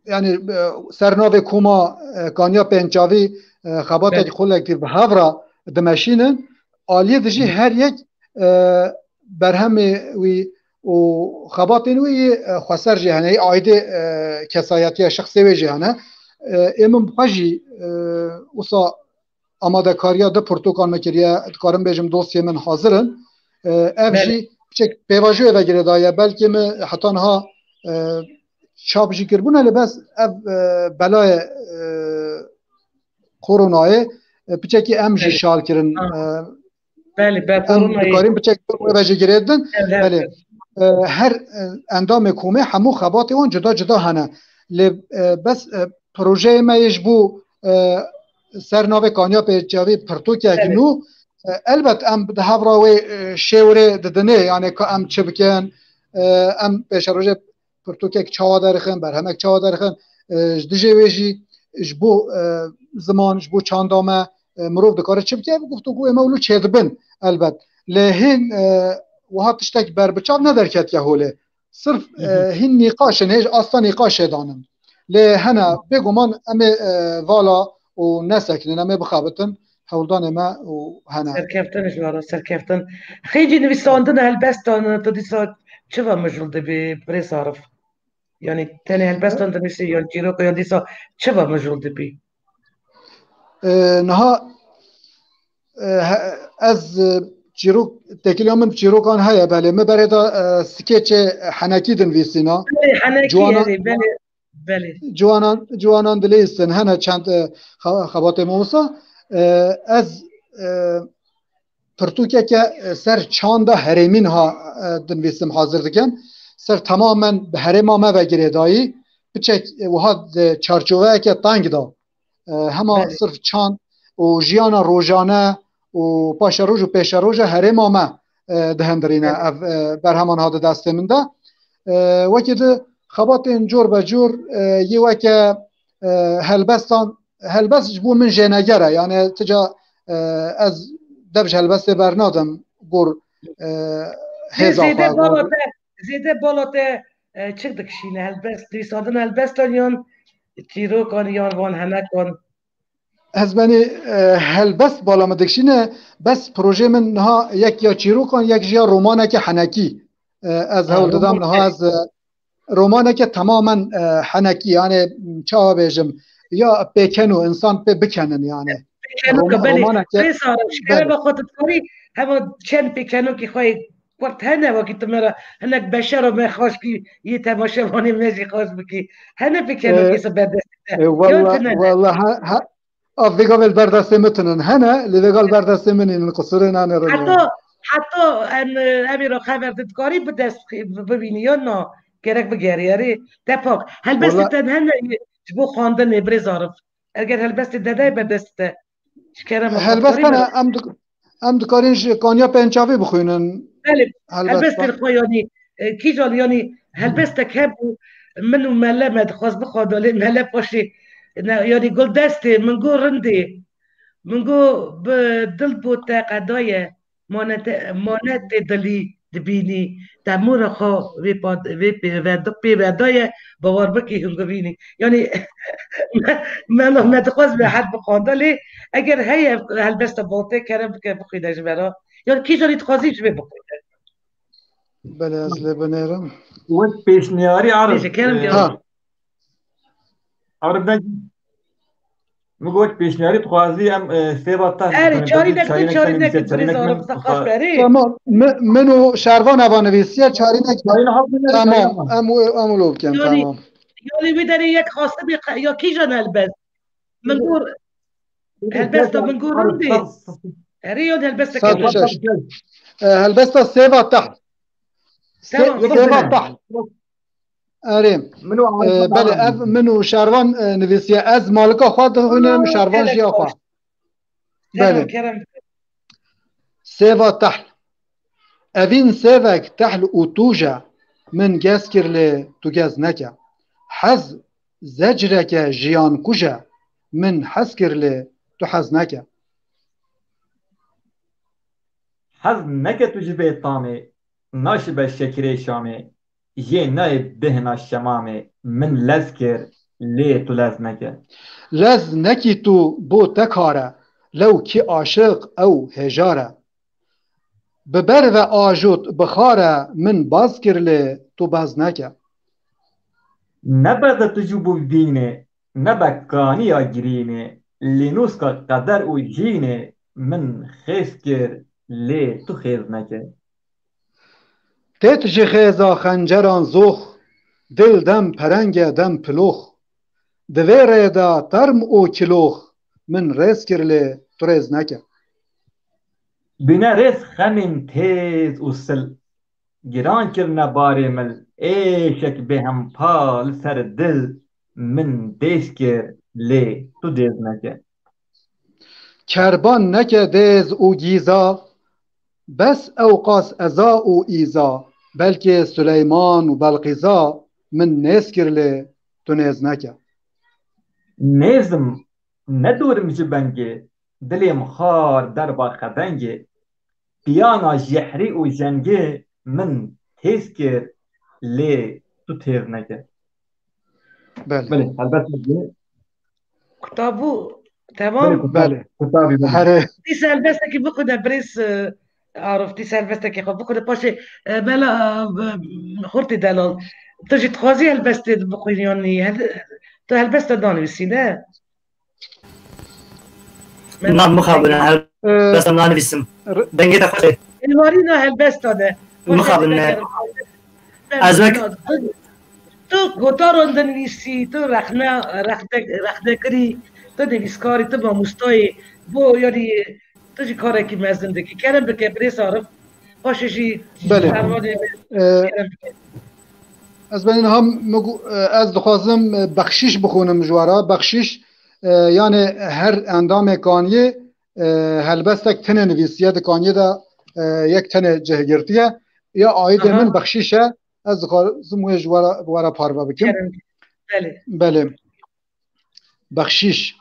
yani, e, ser navê koma, e, Kanya Pêncavî, e, xebatek kolektîf bi hev re dimeşînin. Aliyê dijî her yek, e, berhemê wî û xebatên wî yê, e, xweser jî hene, yê aîdê, e, kesayetiya şexsê wê jî hene. E, ê min bi xwe jî, e, wisa amadekariya du pirtûkan me kiriye, dikarim bêjim dosyê min hazir in. E, ev jî piçek pêvajoyê ve girêdaye, belkî min heta niha, e, çap jî kiribûne, lê bes ev, e, belayê, e, koronayê, e, piçekî em jî şal kirin. E, Belê, be, em koronayê dikarin piçek wê ve jî girêdin. Belê. E, her, e, endamê komê hemû xebatê wan cuda cuda hene. Lê, e, bes, e, projeyê me yê ji bo, e, ser navê Kanya Pêncavî pirtûkek nû, e, elbet em di hev re wê, e, şêwrê didinê, yani ka em çi bikin, e, em pêşerojê pirtûkek çawa derxin, berhemek çawa derxin, e, ji dijê wê jî ji bo, e, ziman, ji bo çanda me, e, mirov dikare çi bike, ev guftûgoyê me wilo çêdibin elbet. Lê hîn, e, wiha tiştek berbiçav nederketiye holê. Sirf, e, hîn nîqaş in, hêj asta nîqaşê danin. Lê hene, bêguman em ê, e, vala û nesekinin, em ê bixebitin. Hewldanê me û hene. Serkeftin ji we re, serkeftin. Xêncî nivîsandin, helbestan, tu dîsa çi ve mijûl dibî, Birêz Arif? Yanî tenê helbestan dinivîsî, yan çîrok, yan dîsa çi ve mijûl dibî? E, niha, e, he-, ez, e, çîrok, têkiliya min çîrokan heye, belê. Min berê de, e, skeçê henekî dinivîsîna. Belê, henekî, Ciwanan, erê, belê. Belê. Ciwanan, ciwanan dileyîstin. Hene çend, e, xa-, xebatê me wisa. E, ez, e, pirtûkeke, e, ser çanda herêmî niha, e, dinivîsim, hazir dikim. Ser temamen bi herêma me ve girêdayî. Piçek, e, wiha di çarçoveyeke teng de. E, hema sirf çand û jiyana rojane û paşeroj û pêşeroja herêma me, e, dihindirîne ev, e, berheman hate destê min de. E, wekî di xebatên cor be cor, e, yê weke, e, helbestan, helbest ji bo min jêneger e. Yani tica, e, ez dev ji helbestê bernadim gor, e, hêza xwe, gor. Zêde bala te, zêde bala te, e, çi dikişîne? Helbest, nivîsandin helbestan yan çîrokan yan van henekan? Ez benî, e, helbest bala min dikişîne, bes projê min niha yek ya çîrokan, yek jî ya romaneke henekî. E, ez hewl didam niha ez, e, romaneke temamen, e, henekî, yani çawa bêjim, ya pêkeno, insan pê bikenin yani. Pêkeno, belê. Romaneke, belê. Rêsa, ji kerema xwe tu dikarî hema çend pêkenokî xwe kurt hene, wekî tu me re hinek beşero me xweş kî, yê temaşevanê me jî xweş bikî. Hene pêkenokî, e, se berdestê te? E, wella, wella, ha, ha, a vêga vel berdestê min tinin. Hene, lê vêga li berdestê min nînin, qisûrê nane re. Heta, Heta em, em ê re xeber de dikarî bi dest xi-, bi-, bibînî ya na, gerek bigerî, erê, te pak. Helbestê Wala- te hene ji bo xwendinê, birêz Arif. Eger helbestê te de ber destê te, ji kerema xwe Helbest dikarî hene, bere. em dik-, em dikarîn ji kaniya pênçavî bixwînin. Belê, Helbest helbestê hene. xwe yanî, e, kîjan yanî helbestek hebû, min û Mele me dixwest bixwendin, lê Mele paşê, ne, yanî gul destê, min got rindê, min got bi dil bo te qedaye, Mane te, mane tê dilî dibînî, temûra xwe vê pa-, vê pê ve-, pê vedaye, bawer bikî hûn bibînî. Yanî, me, me, me dixwest me her bixwanda, lê eger heye helbesta baltê kerem bike bixwîne ji me re. Yanî kîjanî dixwazî ji vê bixwîne. Belê, ez lê binêrim. Wek pêşniyarî Arif, Bêje, kerem e, bike. Ha. Arif ne Min got pêşniyarî dixwazî em, e, sêva te Erê, bixwînin, çarînek çarînek din, çarînek çarînek nivîse, din, çarînek birêz Arif, min saxaş berê. Tamam. Mi-, min û Şervan eva nivîsiye, çarînek. Çarînek hak bine, Tamam. çarînek. Em û, em û lo bikin, Yanî, tamam. yanî wê derê yek xaste bê qe-, ya kîjan helbest? Min got, helbesta min got rindê. Erê, yan helbesteke Sağ ol, din. şaş. E, helbesta sêva te. Se-, Tamam, sêva tamam. te. Erê. Min û E, Arifan belê, Arifan. ev min û Şervan, e, nivîsiye. Ez malika xwe dixwînim, Aa, Şervan gelek jiya xwe. xweş. Kerem, Belê. kerem. Sêva tehl. Evîn sêvek tehl û tûj e, min gez kir lê tu gez neke. Hez zecreke jiyan kuj e, min hez kir lê tu hez neke. Hez neke tu ji vê tamê, naşibe şekirê şamê. Yê nayê bêhna şemamê, min lez kir, lê tu lez neke. Lez nekî tu bo te kar e, lew kî aşiq ew hêjar e. Bi ber ve ajot bixar e, min baz kir lê tu baz neke. Ne berde tu jû bû vînê, ne be kaniya girînê, lê nûska qeder û jînê, min xêz kir, lê tu xêz neke. Têt ji xêza xenceran zox, dil dem perenge dem pilox. Di vê rê de term û kilox, min rêz kir lê tu rêz neke. Bîne rêz xemên têz û sil, giran kirine barê mil, êşek bêhempa li ser dil, min dêz kir lê tu dêz neke. Kerban neke dêz û gîza, bes ewqas eza û îza, belkê Suleyman û Belqîza min nêz kir lê tu nêz neke. Nêzim, nedûrim ji bengê, dilêm xar derba xebengê, piyana jehrî û jengê min têz kir, lê tu têz neke. Belê. Belê, helbet. Kutabû, temam. Belê, kutab-, Belê. kutabî, belê. Herê. Dîsa helbestekî bixwîne, birêz, e, Arif, dîsa helbestekî xwe bixwîne. Paşê, e, Mela, e, Xurtî Delal. Tu jî dixwazî helbestê bixwînî yan nî? Hel-, tu helbesta danivîsî, ne? Na, mixabin, her Ee, desta nanivîsim. r- Dengê te xweş e. Êvarîna helbesta de. Mixabin, ne. Ez wek Tu gotaran dinivîsî, tu rexne, rexde, rexnekirî, tu nivîskarî, tu mamostayî, bo, yanî, tu jî karekî mezin dikî. Kerem bike, birêz Arif. Paşê jî Belê. şervanê me Ee, kerem bike. Ez benî niha min gu-, e, ez dixwazim, e, bexşîş bixwînim ji we re. Bexşîş, e, yanê her endamê kaniyê, e, helbestek tune nivîsiye di kaniyê de, e, yek tune cih girtiye. Ya aîdê Aha. min bexşîş e. Ez dixwazim wê ji we re, we re parve bikim. Kerem. Belê. Belê. Bexşîş.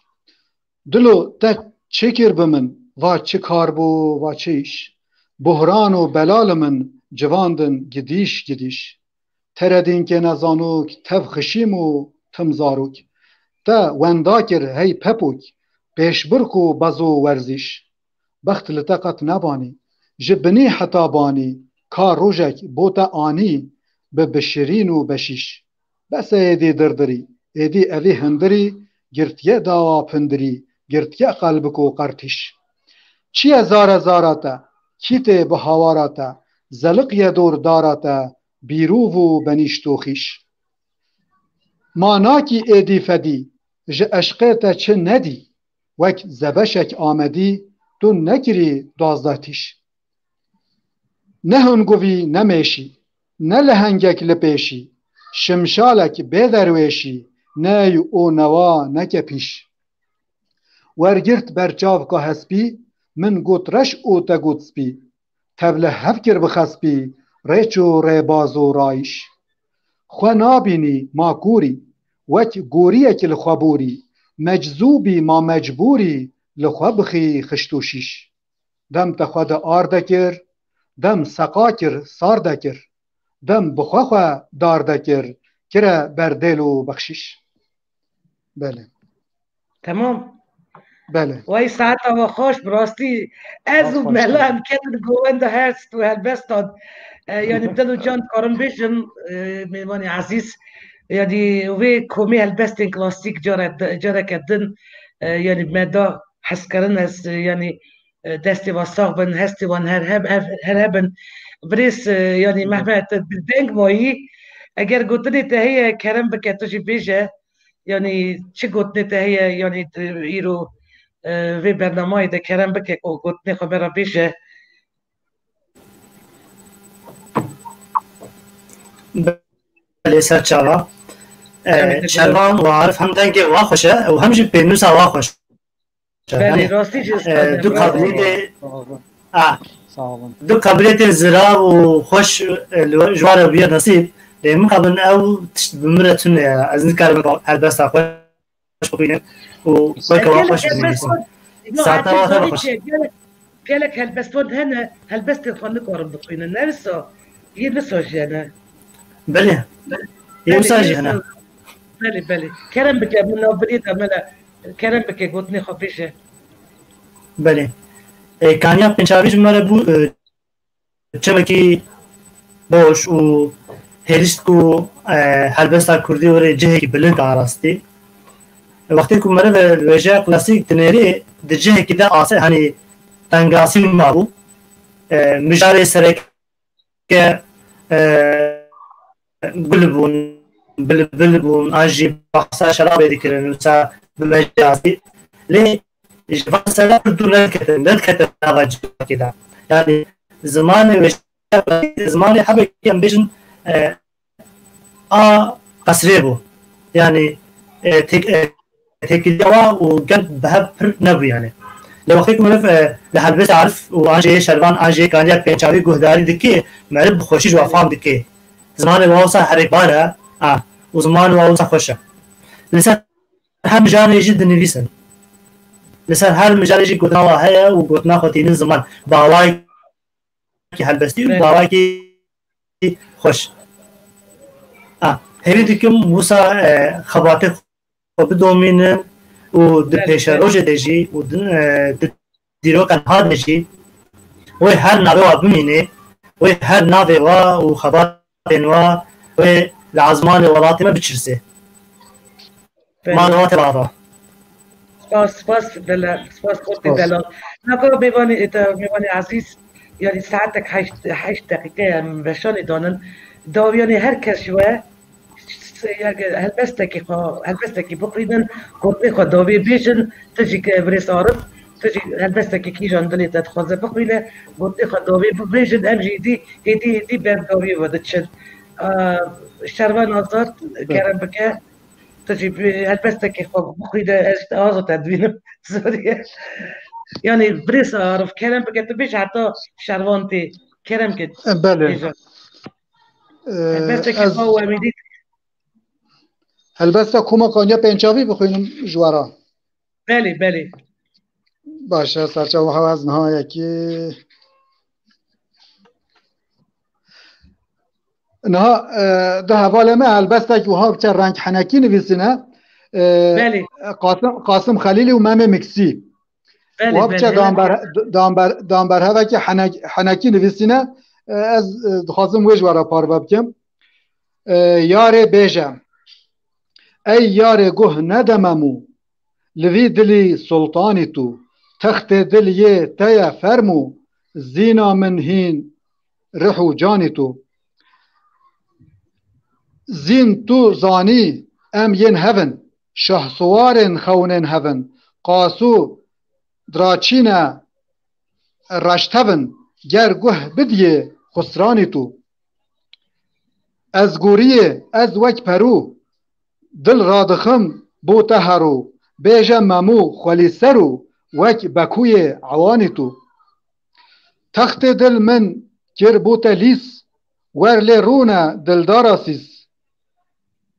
Dilo te çi kir bi min? Va çi kar bû, va çi îş? Buhran û bela li min civandin gidîş gidîş. Teredînkê nezanok, tev xişîm û tim zarok. Te wenda kir hey pepok, pêşbirk û bez û werzîş. Bext li te qet nebanî, ji binî heta banî, ka rojek bo te anî, bi bişirîn û beşîş. Bes e êdî dirdirî, êdî evî hindirî, girtiye dawa pindirî, girtiye qelbik û qertîş. Çi ye zare zara te, kî tê bi hawara te, zeliqye dor dara te, bîrûv û benîşt û xîş. Ma nakî êdî fedî, ji eşqê te çi nedî, wek zebeşek amedî, tu nekirî duwazdeh tîş. Ne hinguvî ne mêşî, ne lehengek li pêşî, şimşalek bê derwêşî, ney û newa neke pîş. Wergirt ber çavka hespî, min got reş û te got spî. Tevlihevkir bi xespî, rêç û rêbaz û rayîş. Xwe nabînî ma kûrî, wek goriyek li xwe bûrî, meczûbî ma mecbûrî, li xwe bixî xişt û şîş. Dem te xwe de arde kir, dem seqa kir, sarde kir. Dem bi xwe xwe darde kir, kire berdêl û bexşîş. Belê. Temam. Belê. Way saeta we xweş, bi rastî ez Xweş û Mela em ketin govenda her st û helbestan. E, yanî bi dil û can dikarim bêjim, e, mêvanê ezîz. Yanî wê komê helbestên klasîk care di-, careke din, e, yanî me da hezkirin ez, e, yanî, e, destê wan sax bin, hestê wan her heb-, her, her hebin. Birêz, e, yanî Mehmet, bi deng mayî, eger gotinê te heye, kerem bike, tu jî bêje. Yanî çi gotinê te heye, yanî tu îro, e, vê bernamayê de kerem bike ku gotinê xwe me re bêje. Belê, ser çava. E, Şervan û Arif hem dengê wa xweş e û hem jî pênûsa wa xweş e. Belê, Yanî, rastî jî e, du qabiliyetê, Sağ olun. a, Sağ olun. du qabiliyetên zirav û xweş, e, li we, ji we re bûye nesîb. Lê mixabin ew tişt bi min re tune ye. Ez nikarim helbesta xweş bixwînim û weke wan xweş binivîsim. Saeta wa te bixweş. Gelek, gelek helbestvan hene, helbestên xwe nikarin bixwînin. Ne wisa? Yê wisa jî hene. Belê. Yê wisa jî hene. Belê, belê. Kerem bike, min navbirî de me le. Kerem bike, gotinê xwe bêje. Belê. E, Kaniya Pêncavî ji me re bû, e, çemekî boş û hêrişt ku, e, helbesta kurdî were cihekî bilind arastî. Wextê ku meriv li wêjeya klasîk dinêrê, di cihekî de ase, hanî tengasî mabû. E, mijarê sereke, e, gul bûn, bilbil bûn, an jî behsa şerabê dikirin, wisa bi mecazî. Lê ji van sere pir dûr nediketin, nediketin nava civakê de. Yanî zimanê wê, zimanê hebekî em bêjin, e, a qesrê bû. Yanî, e, tek, e, têkiliya wa û gel bi hev pir nebû yanî. Lê wextê ku meriv, e, li helbestê Arif û an jî Şervan an jî Kaniya Pêncavî guhdarî dike, meriv bi xweşî ji wa fam dike. Zimanê wa wisa herêkbar e, a, û zimanê wa wisa xweş e. Li ser her mijarê jî dinivîsin. Li ser her mijarê jî gotina wa heye û gotina xwe tînin ziman. Bi awayekî helbestî û bi awayekî xweş. A, hêvî dikim wisa, e, xebatê xwe bidomînin û di Belê, belê. pêşerojê de jî û di, e, di dîroka niha de jî wê her navê wa bimînê, wê her navê wa û xebatên wa wê li ezmanê welatê me biçirsê. Belê. Mala te ava. Spas, spas, delal, spas, xortê Spas. delal. Naka mêvanê, ete, mêvanê ezîz, yanî saetek heşt, heşt deqîqe em veşanê danin. Dawiyanê her kes ji we, s-, s-, ya ge-, helbestekî xwe, helbestekî bixwînin, gotinê xwe dawiyê bêjin, tu jî ke birêz Arif, tu jî helbestekî kîjan dilê te dixwaze bixwîne, gotinê xwe dawiyê bibêjin, em jî êdî, êdî, êdî ber dawiyê ve diçin. Aa, Şervan Azad, Be. kerem bike, tu jî bi helbestekî xwe bixwîne, ez ji te azo te dibînim. Sorry. Yanî birêz Arif, kerem bike, tu bêje heta Şervan tê. Kerem ke. E, belê. Bêje. E, Helbestekî ez xwe û em êdî Helbesta Koma Kaniya Pêncavî bixwînim ji we re. Belê, belê. Baş e, serçava hewa ez niha yekî. Niha, e, di hevalê me helbestek wiha biçe reng henekî nivîsîne. E, Belê. Qasim, Qasim Xelîlî û Memê Miksî. Belê, Wiha biçe belê. dan ber-, dan ber-, dan berhevekî henek-, henekî nivîsîne. E, ez, e, dixwazim wê ji we re parve bikim. E, yarê bêje. Ey yarê guh nedememû, li vî dilî sultanî tu, textê dil yê te ye fermû, zîna min hîn rih û canî tu. Zîn tu zanî em yên hevin, şahsiwarên xewnên hevin, qasû diraçîne reştevin, ger guh bidiyê qusranî tu. Ez goriyê, ez wek perû, dil radixim bo te herû, bêje memû xwelî ser û wek bekûyê ewanî tu. Textê dil min kir bo te lîs, wer lê rûne dildara sîs.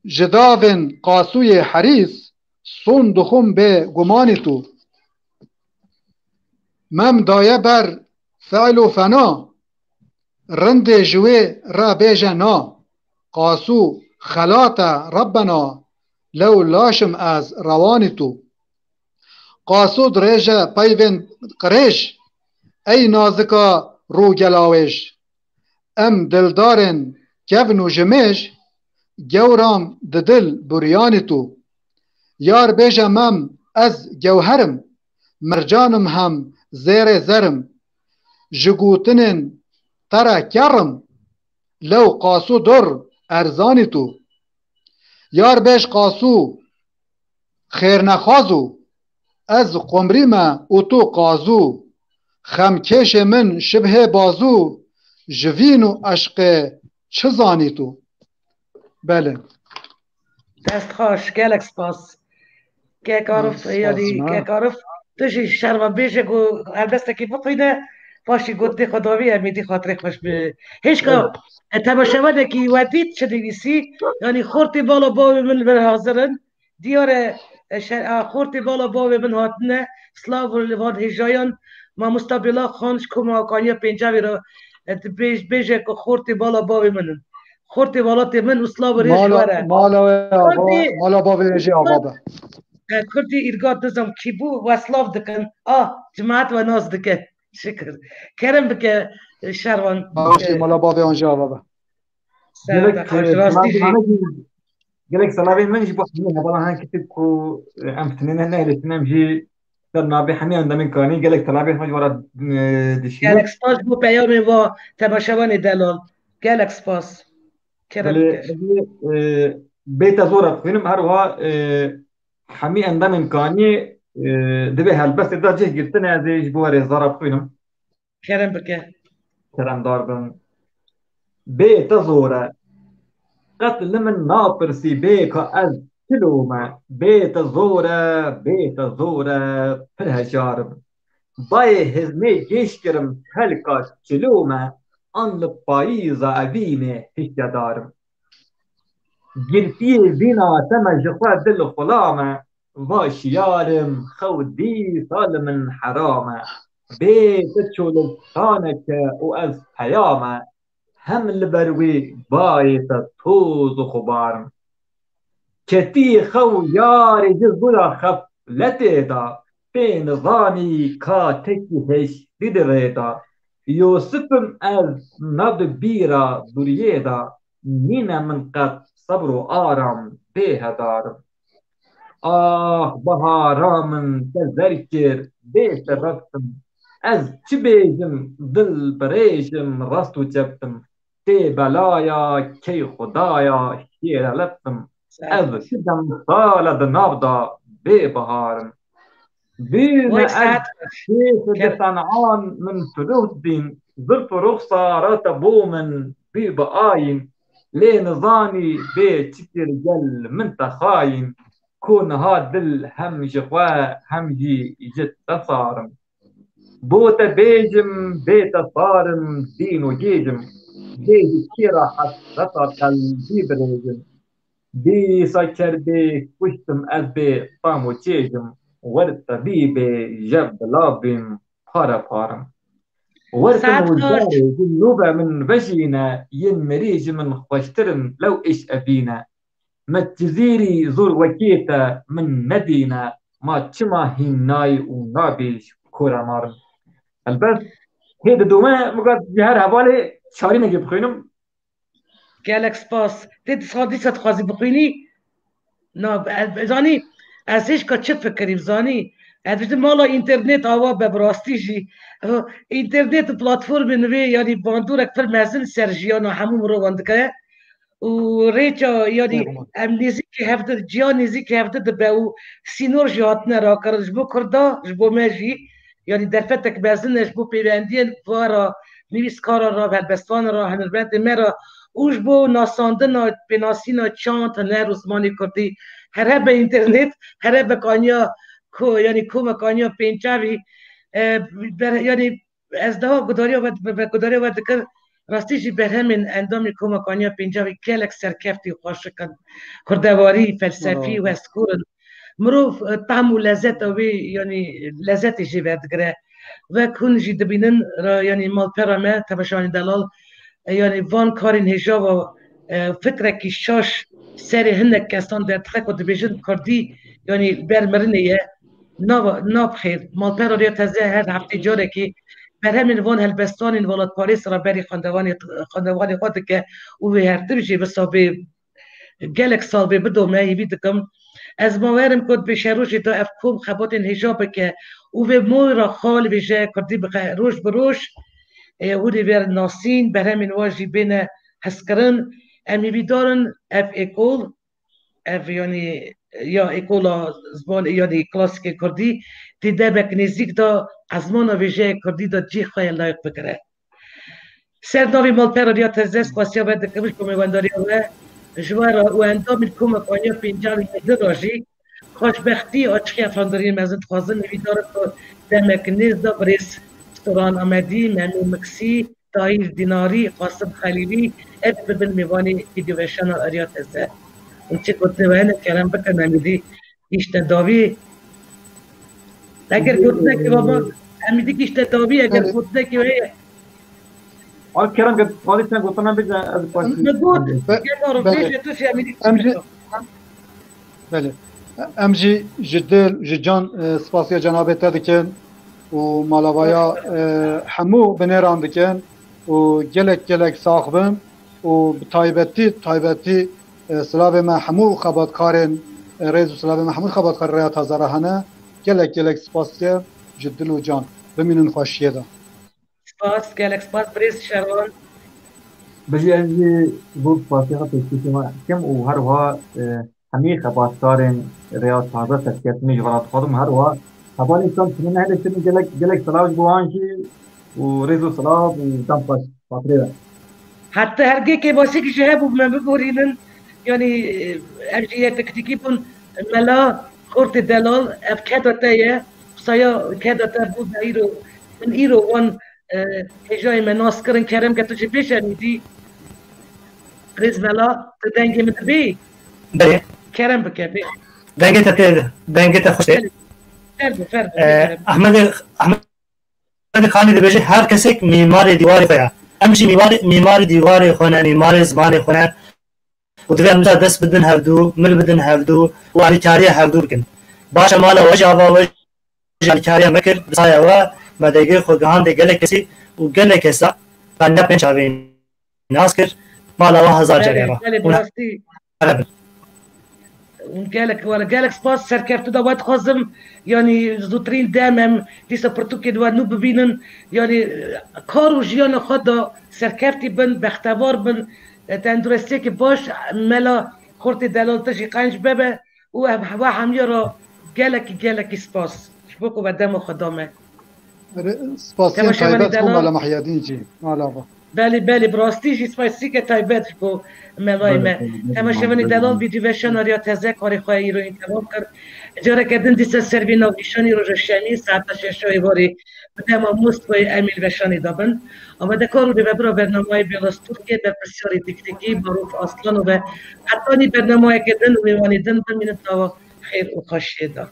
Ji davên qasûyê herîs, son dixwim bê gumanî tu. Mem daye ber fe'l û fena, rindê ji wê re bêje na. Qasû xelate Rebbena, lew laşim ez rewanî tu. Qasû dirêje peyvên qirêj, ey nazika rûgelawêj. Em dildarên kevn û jimêj, gewram di dil buryanî tu. Yar bêje mem ez gewher im, mircan im hem zêrê zer im. Ji gotinên te re ker im, lew qasû dor erzanî tu. Yar bêj qasû xêrnexwaz û ez qumrî me û tu qazû. Xemkêşê min şibhê bazû, ji vîn û eşqê çi zanî tu? Belê. Dest xweş, gelek spas. Kek Arif, Spas yanî me. Kek Arif, tu jî şervan bêje ku helbestekî bixwîne, paşî got dê xwe davî em êdî xatirê xweş bi. Hêşka Evet. e, temaşevanekî we dît çi nivîsî, yanî xortê bala bavê min li vir hazir in. Diyar e, e, şer, a, xortê bala bavê min hatine, slav û li van hêjayan, mamosta Bêla Xan ji koma Kaniya Pêncavê re, e, dibêj-, bêje ku xortê bala bavê min in. Xortê welatê min û slav û rêz ji we re. Mala wê ava, Kurdî, mala bavê wê jî ava be. E, Kurdî îrga dizam kî bû, we slav dikin. Ah, cemaat we nas dike. Şikir. Kerem bike, e, Şervan. Baş e, mala bavê an jî ava be. Gelek, Serda, e, rastî jî. Gelek selavên min jî bo hemî hevala, hin kitik ku, e, em fitinê ne, ne, em jî ser navê hemî endamên kanî gelek selavên xwe ji we re, e, dişînim. Gelek spas bo peyamên va temaşevanê delal. Gelek spas. Kerem Belê, bike. Ez ê, e, bêta zor e bixwînim, her wiha, e, hemî endamên kanî, e, divê helbestê de cih girtine, ez ê ji bo we rêzdar e bixwînim. Kerem bike. Keremdar bin. Bê te zor e. Qet li min napirsî bê ka ez çilo me. Bê te zor e, bê te zor e, pir hejar im. Bayê hizmê gêş kirim, telka çilo me, an li payîza evînê hişyedar im. Girtiyê vîna te me ji xwe dil xula me, va şiyar im, xew dîsa li min heram e. Bê te çolistane ke û ez peyam e, hem li ber wê bayê te toz û xubar im. Ketî xew yarê ji zûra xefletê de, pê nizanî ka tekî hêştî di rê de. Yûsif im ez nav di bîra duriyê de, nîne min qet sebr û aram bê hedar im. Ax bahara min te zer kir, bê sebeb im. Ez çi bêjim, dil birêjim, rast û çep im. Tê belaya key xudaya şêrelep im. Ez çi demsale di nav da bê bihar im. Bîne ez şêxê di Sen'an min tu ruh dîn, zirf û ruxsara te bo min bî bi ayîn. Lê nizanî bê çi kir gel min te xayîn. Ku niha dil hem ji xwe hem jî ji te sar im. Bo te bêjim, bê te sar im, dîn û gêj im. Bê ji kê re hesreta qelbî birêjim. Dîsa kerdê kuştim ez bê tam û çêj im. Wer tebîbê jev bila bîm, pare par im. Wer tim û carê ji nû ve min vejîne, yên mirî ji min xweştir in, lew îş evîne. Me cizîrî zor wekî te min nedîne, ma çima hîn nayî û nabî ji kora marin? Helbet, hê didome, miga ji her hevalê çarînekê bixwînim. Gelek spas. Tê dîsa, dîsa dixwazî bixwînî? Na, e, zanî, ez hêşka çi fikirîm, zanî? Ez dibêjim mala înternet ava be, bi rastî jî. Înternet û platformên wê, yanî bandorek pir mezin ser jiyana hemû mirovan dike. Û rêça, yanî, Normal. Em nêzîkî hevdi, ciya nêzîkî hevdi dibe û sînor jî hatine rakirin ji bo Kurda, ji bo me jî. Yanî derfetek mezin e ji bo pêwendiyên vara nivîskara re, helbestvanê re, hunermendê me re û ji bo nasandina, pênasîna çand, huner û zimanê kurdî here be înternet, here be kaniya ko-, yanî koma kaniya pêncavî, e, ber-, yanî ez daha gudariya we, bi, bi gudariya we dikir, rastî jî berhemên endamên koma kaniya pêncavî gelek serkeftî û xweşik in. Kurdewarî, felsefî, Bravo. westgor in. Mirov, e, tam û lezeta wê, yanî lezetê jê werdigire. Wek hûn jî dibînin, ra-, yanî malpera me, Tebeşanî Delal, e, yanî van karên hêja ve, e, fikrekî şaş serê hinek kesan derdixe ku dibêjin kurdî, yanî ber mirinê ye, nav-, nabixêr. Malpera Riya Teze her heftê carekê berhemên van helbestanên welatparêz re berî xwendevanê, xwendevanê xwe dike û wê her tim jî wisa bê gelek sal bê bidome, hêvî dikim. Ez bawer im ku di pêşerojê de ev kom xebatên hêja bike û vê moy re xal vêje kurdî bixe roj bi roj. E, hûn ê vêr nasîn, berhemên wa jî bêne hezkirin. Em hêvîdar in ev êkol, ev yanî ya êkola ziman, yanî klasîkê kurdî, di demek nêzîk de ezmana vêjeyê kurdî de cî xwe ye layiq bigire. Ser navê Malpera Riya Teze spasiya we dikim ji bo mêwendariya we. Ji we re û endamên Koma Kaniya Pêncavî din re jî xweşbextî, aşiqî, efendariyên mezin dixwazin. Hêvîdar im ku demek nêz de birêz Storan Amedî, Memî Miksî, Tahîr Dînarî, Qasim Xelîlî, ev bibin mêvanê vîdyoweşana Riya Teze. Hûn çi gotinê we hene, kerem bikin, em êdî gihîşte dawî. Eger gotinekê we, em êdî gihîşte dawî, eger Evet. gotinekê we heye. Al kerem, gel, xalî sen gotina bêje, ez paşî. Min got, Be-, gel aro, belê. bêje tu jî em êdî Em jî, gotinekê. belê. Em jî ji dil, ji can, e, spasiya cenabê te dikin û malavaya, e, hemû binêran dikin û gelek, gelek sax bin û bi taybetî, taybetî, e, silavê me hemû xebatkarên, e, rêz û silavê me hemû xebatkarên Rêya Taze re hene. Gelek, gelek spasiye ji dil û can. Bimînin xweşiyê de. Spas, gelek spas, birêz Şerwan. Bijî, ez jî zor spasiya pêşkêşê me dikim û her wiha, e, hemî xebatkarên Rêya Taze serkeftinê ji we re dixwazim. Her wiha hevalên şan tune nehêle, gelek, gelek silav ji bo wan jî û rêz û silav û dem xweş, xatirê we. Heta hergê kêmasîk ji hev bû me biborînin. Yanî, ev jî yê teknîkî bûn. Mela Xortê Delal, ev keda te ye. Qisaya keda te bû be îro. Min îro wan, e, hêjayê me nas kirin. Kerem ke tu jî bêje, em êdî. Rêz Mela, tu dengê min dibî? Belê. Kerem bike, bê. Dengê te tê, dengê te xweş tê. Belê. Fer bû, fer bû, Ee, bê kerem. Ahmedê, Ahmedê Xanî dibêje, her kesek mîmarê dîwarê xwe ye. Em jî mîmarê, mîmarê dîwarê xwe ne, mîmarê zimanê xwe ne. Û divê em dest bidin hevdû, mil bidin hevdû û alîkariya hevdû bikin. Baş e, mala we jî ava, we jî alîkariya me kir, bi saya we me dengê xwe gihandê gelek kesî û gelek kesa benda pênc çavê nas kir, mala we hezar Belê, carê ava. belê, bi Hûn rastî. here bin. Gelek, wele, gelek spas, serkeftin de we dixwazim, yanî zûtirîn dem em dîsa pirtûkên we nû bibînin, yanî kar û jiyana xwe de serkeftî bin, bextevar bin, e, tenduristiyekî baş, Mela Xortê Delal te jî qenc bebe û ev hewa hemiya re gelekî, gelekî spas ji bo ku we dema xwe da me. Re-, spasiyên Temaşevanê taybet bo delal. Mala Mehyedîn jî. Mala va. Belê, belê, bi rastî jî spasîke taybet ji bo melayê me. Belê, belê, belê, Temaşevanê belê, delal, belê. Vîdyoveşana Riya Teze karê xwe îro yên temam kir. Careke din dîsa ser vê navnîşanî roja şemî saeta şeş êvarê bi dema Moskvayê em ê li veşanê de bin. Amadekar û rêvebira bernamayê Beyaz Tirkiyê, berpirsyarê teknîkî Maruf Aslan û ve hetanî bernamayeke din û mêvanê din bimînin tawa xêr û xweşiyê de.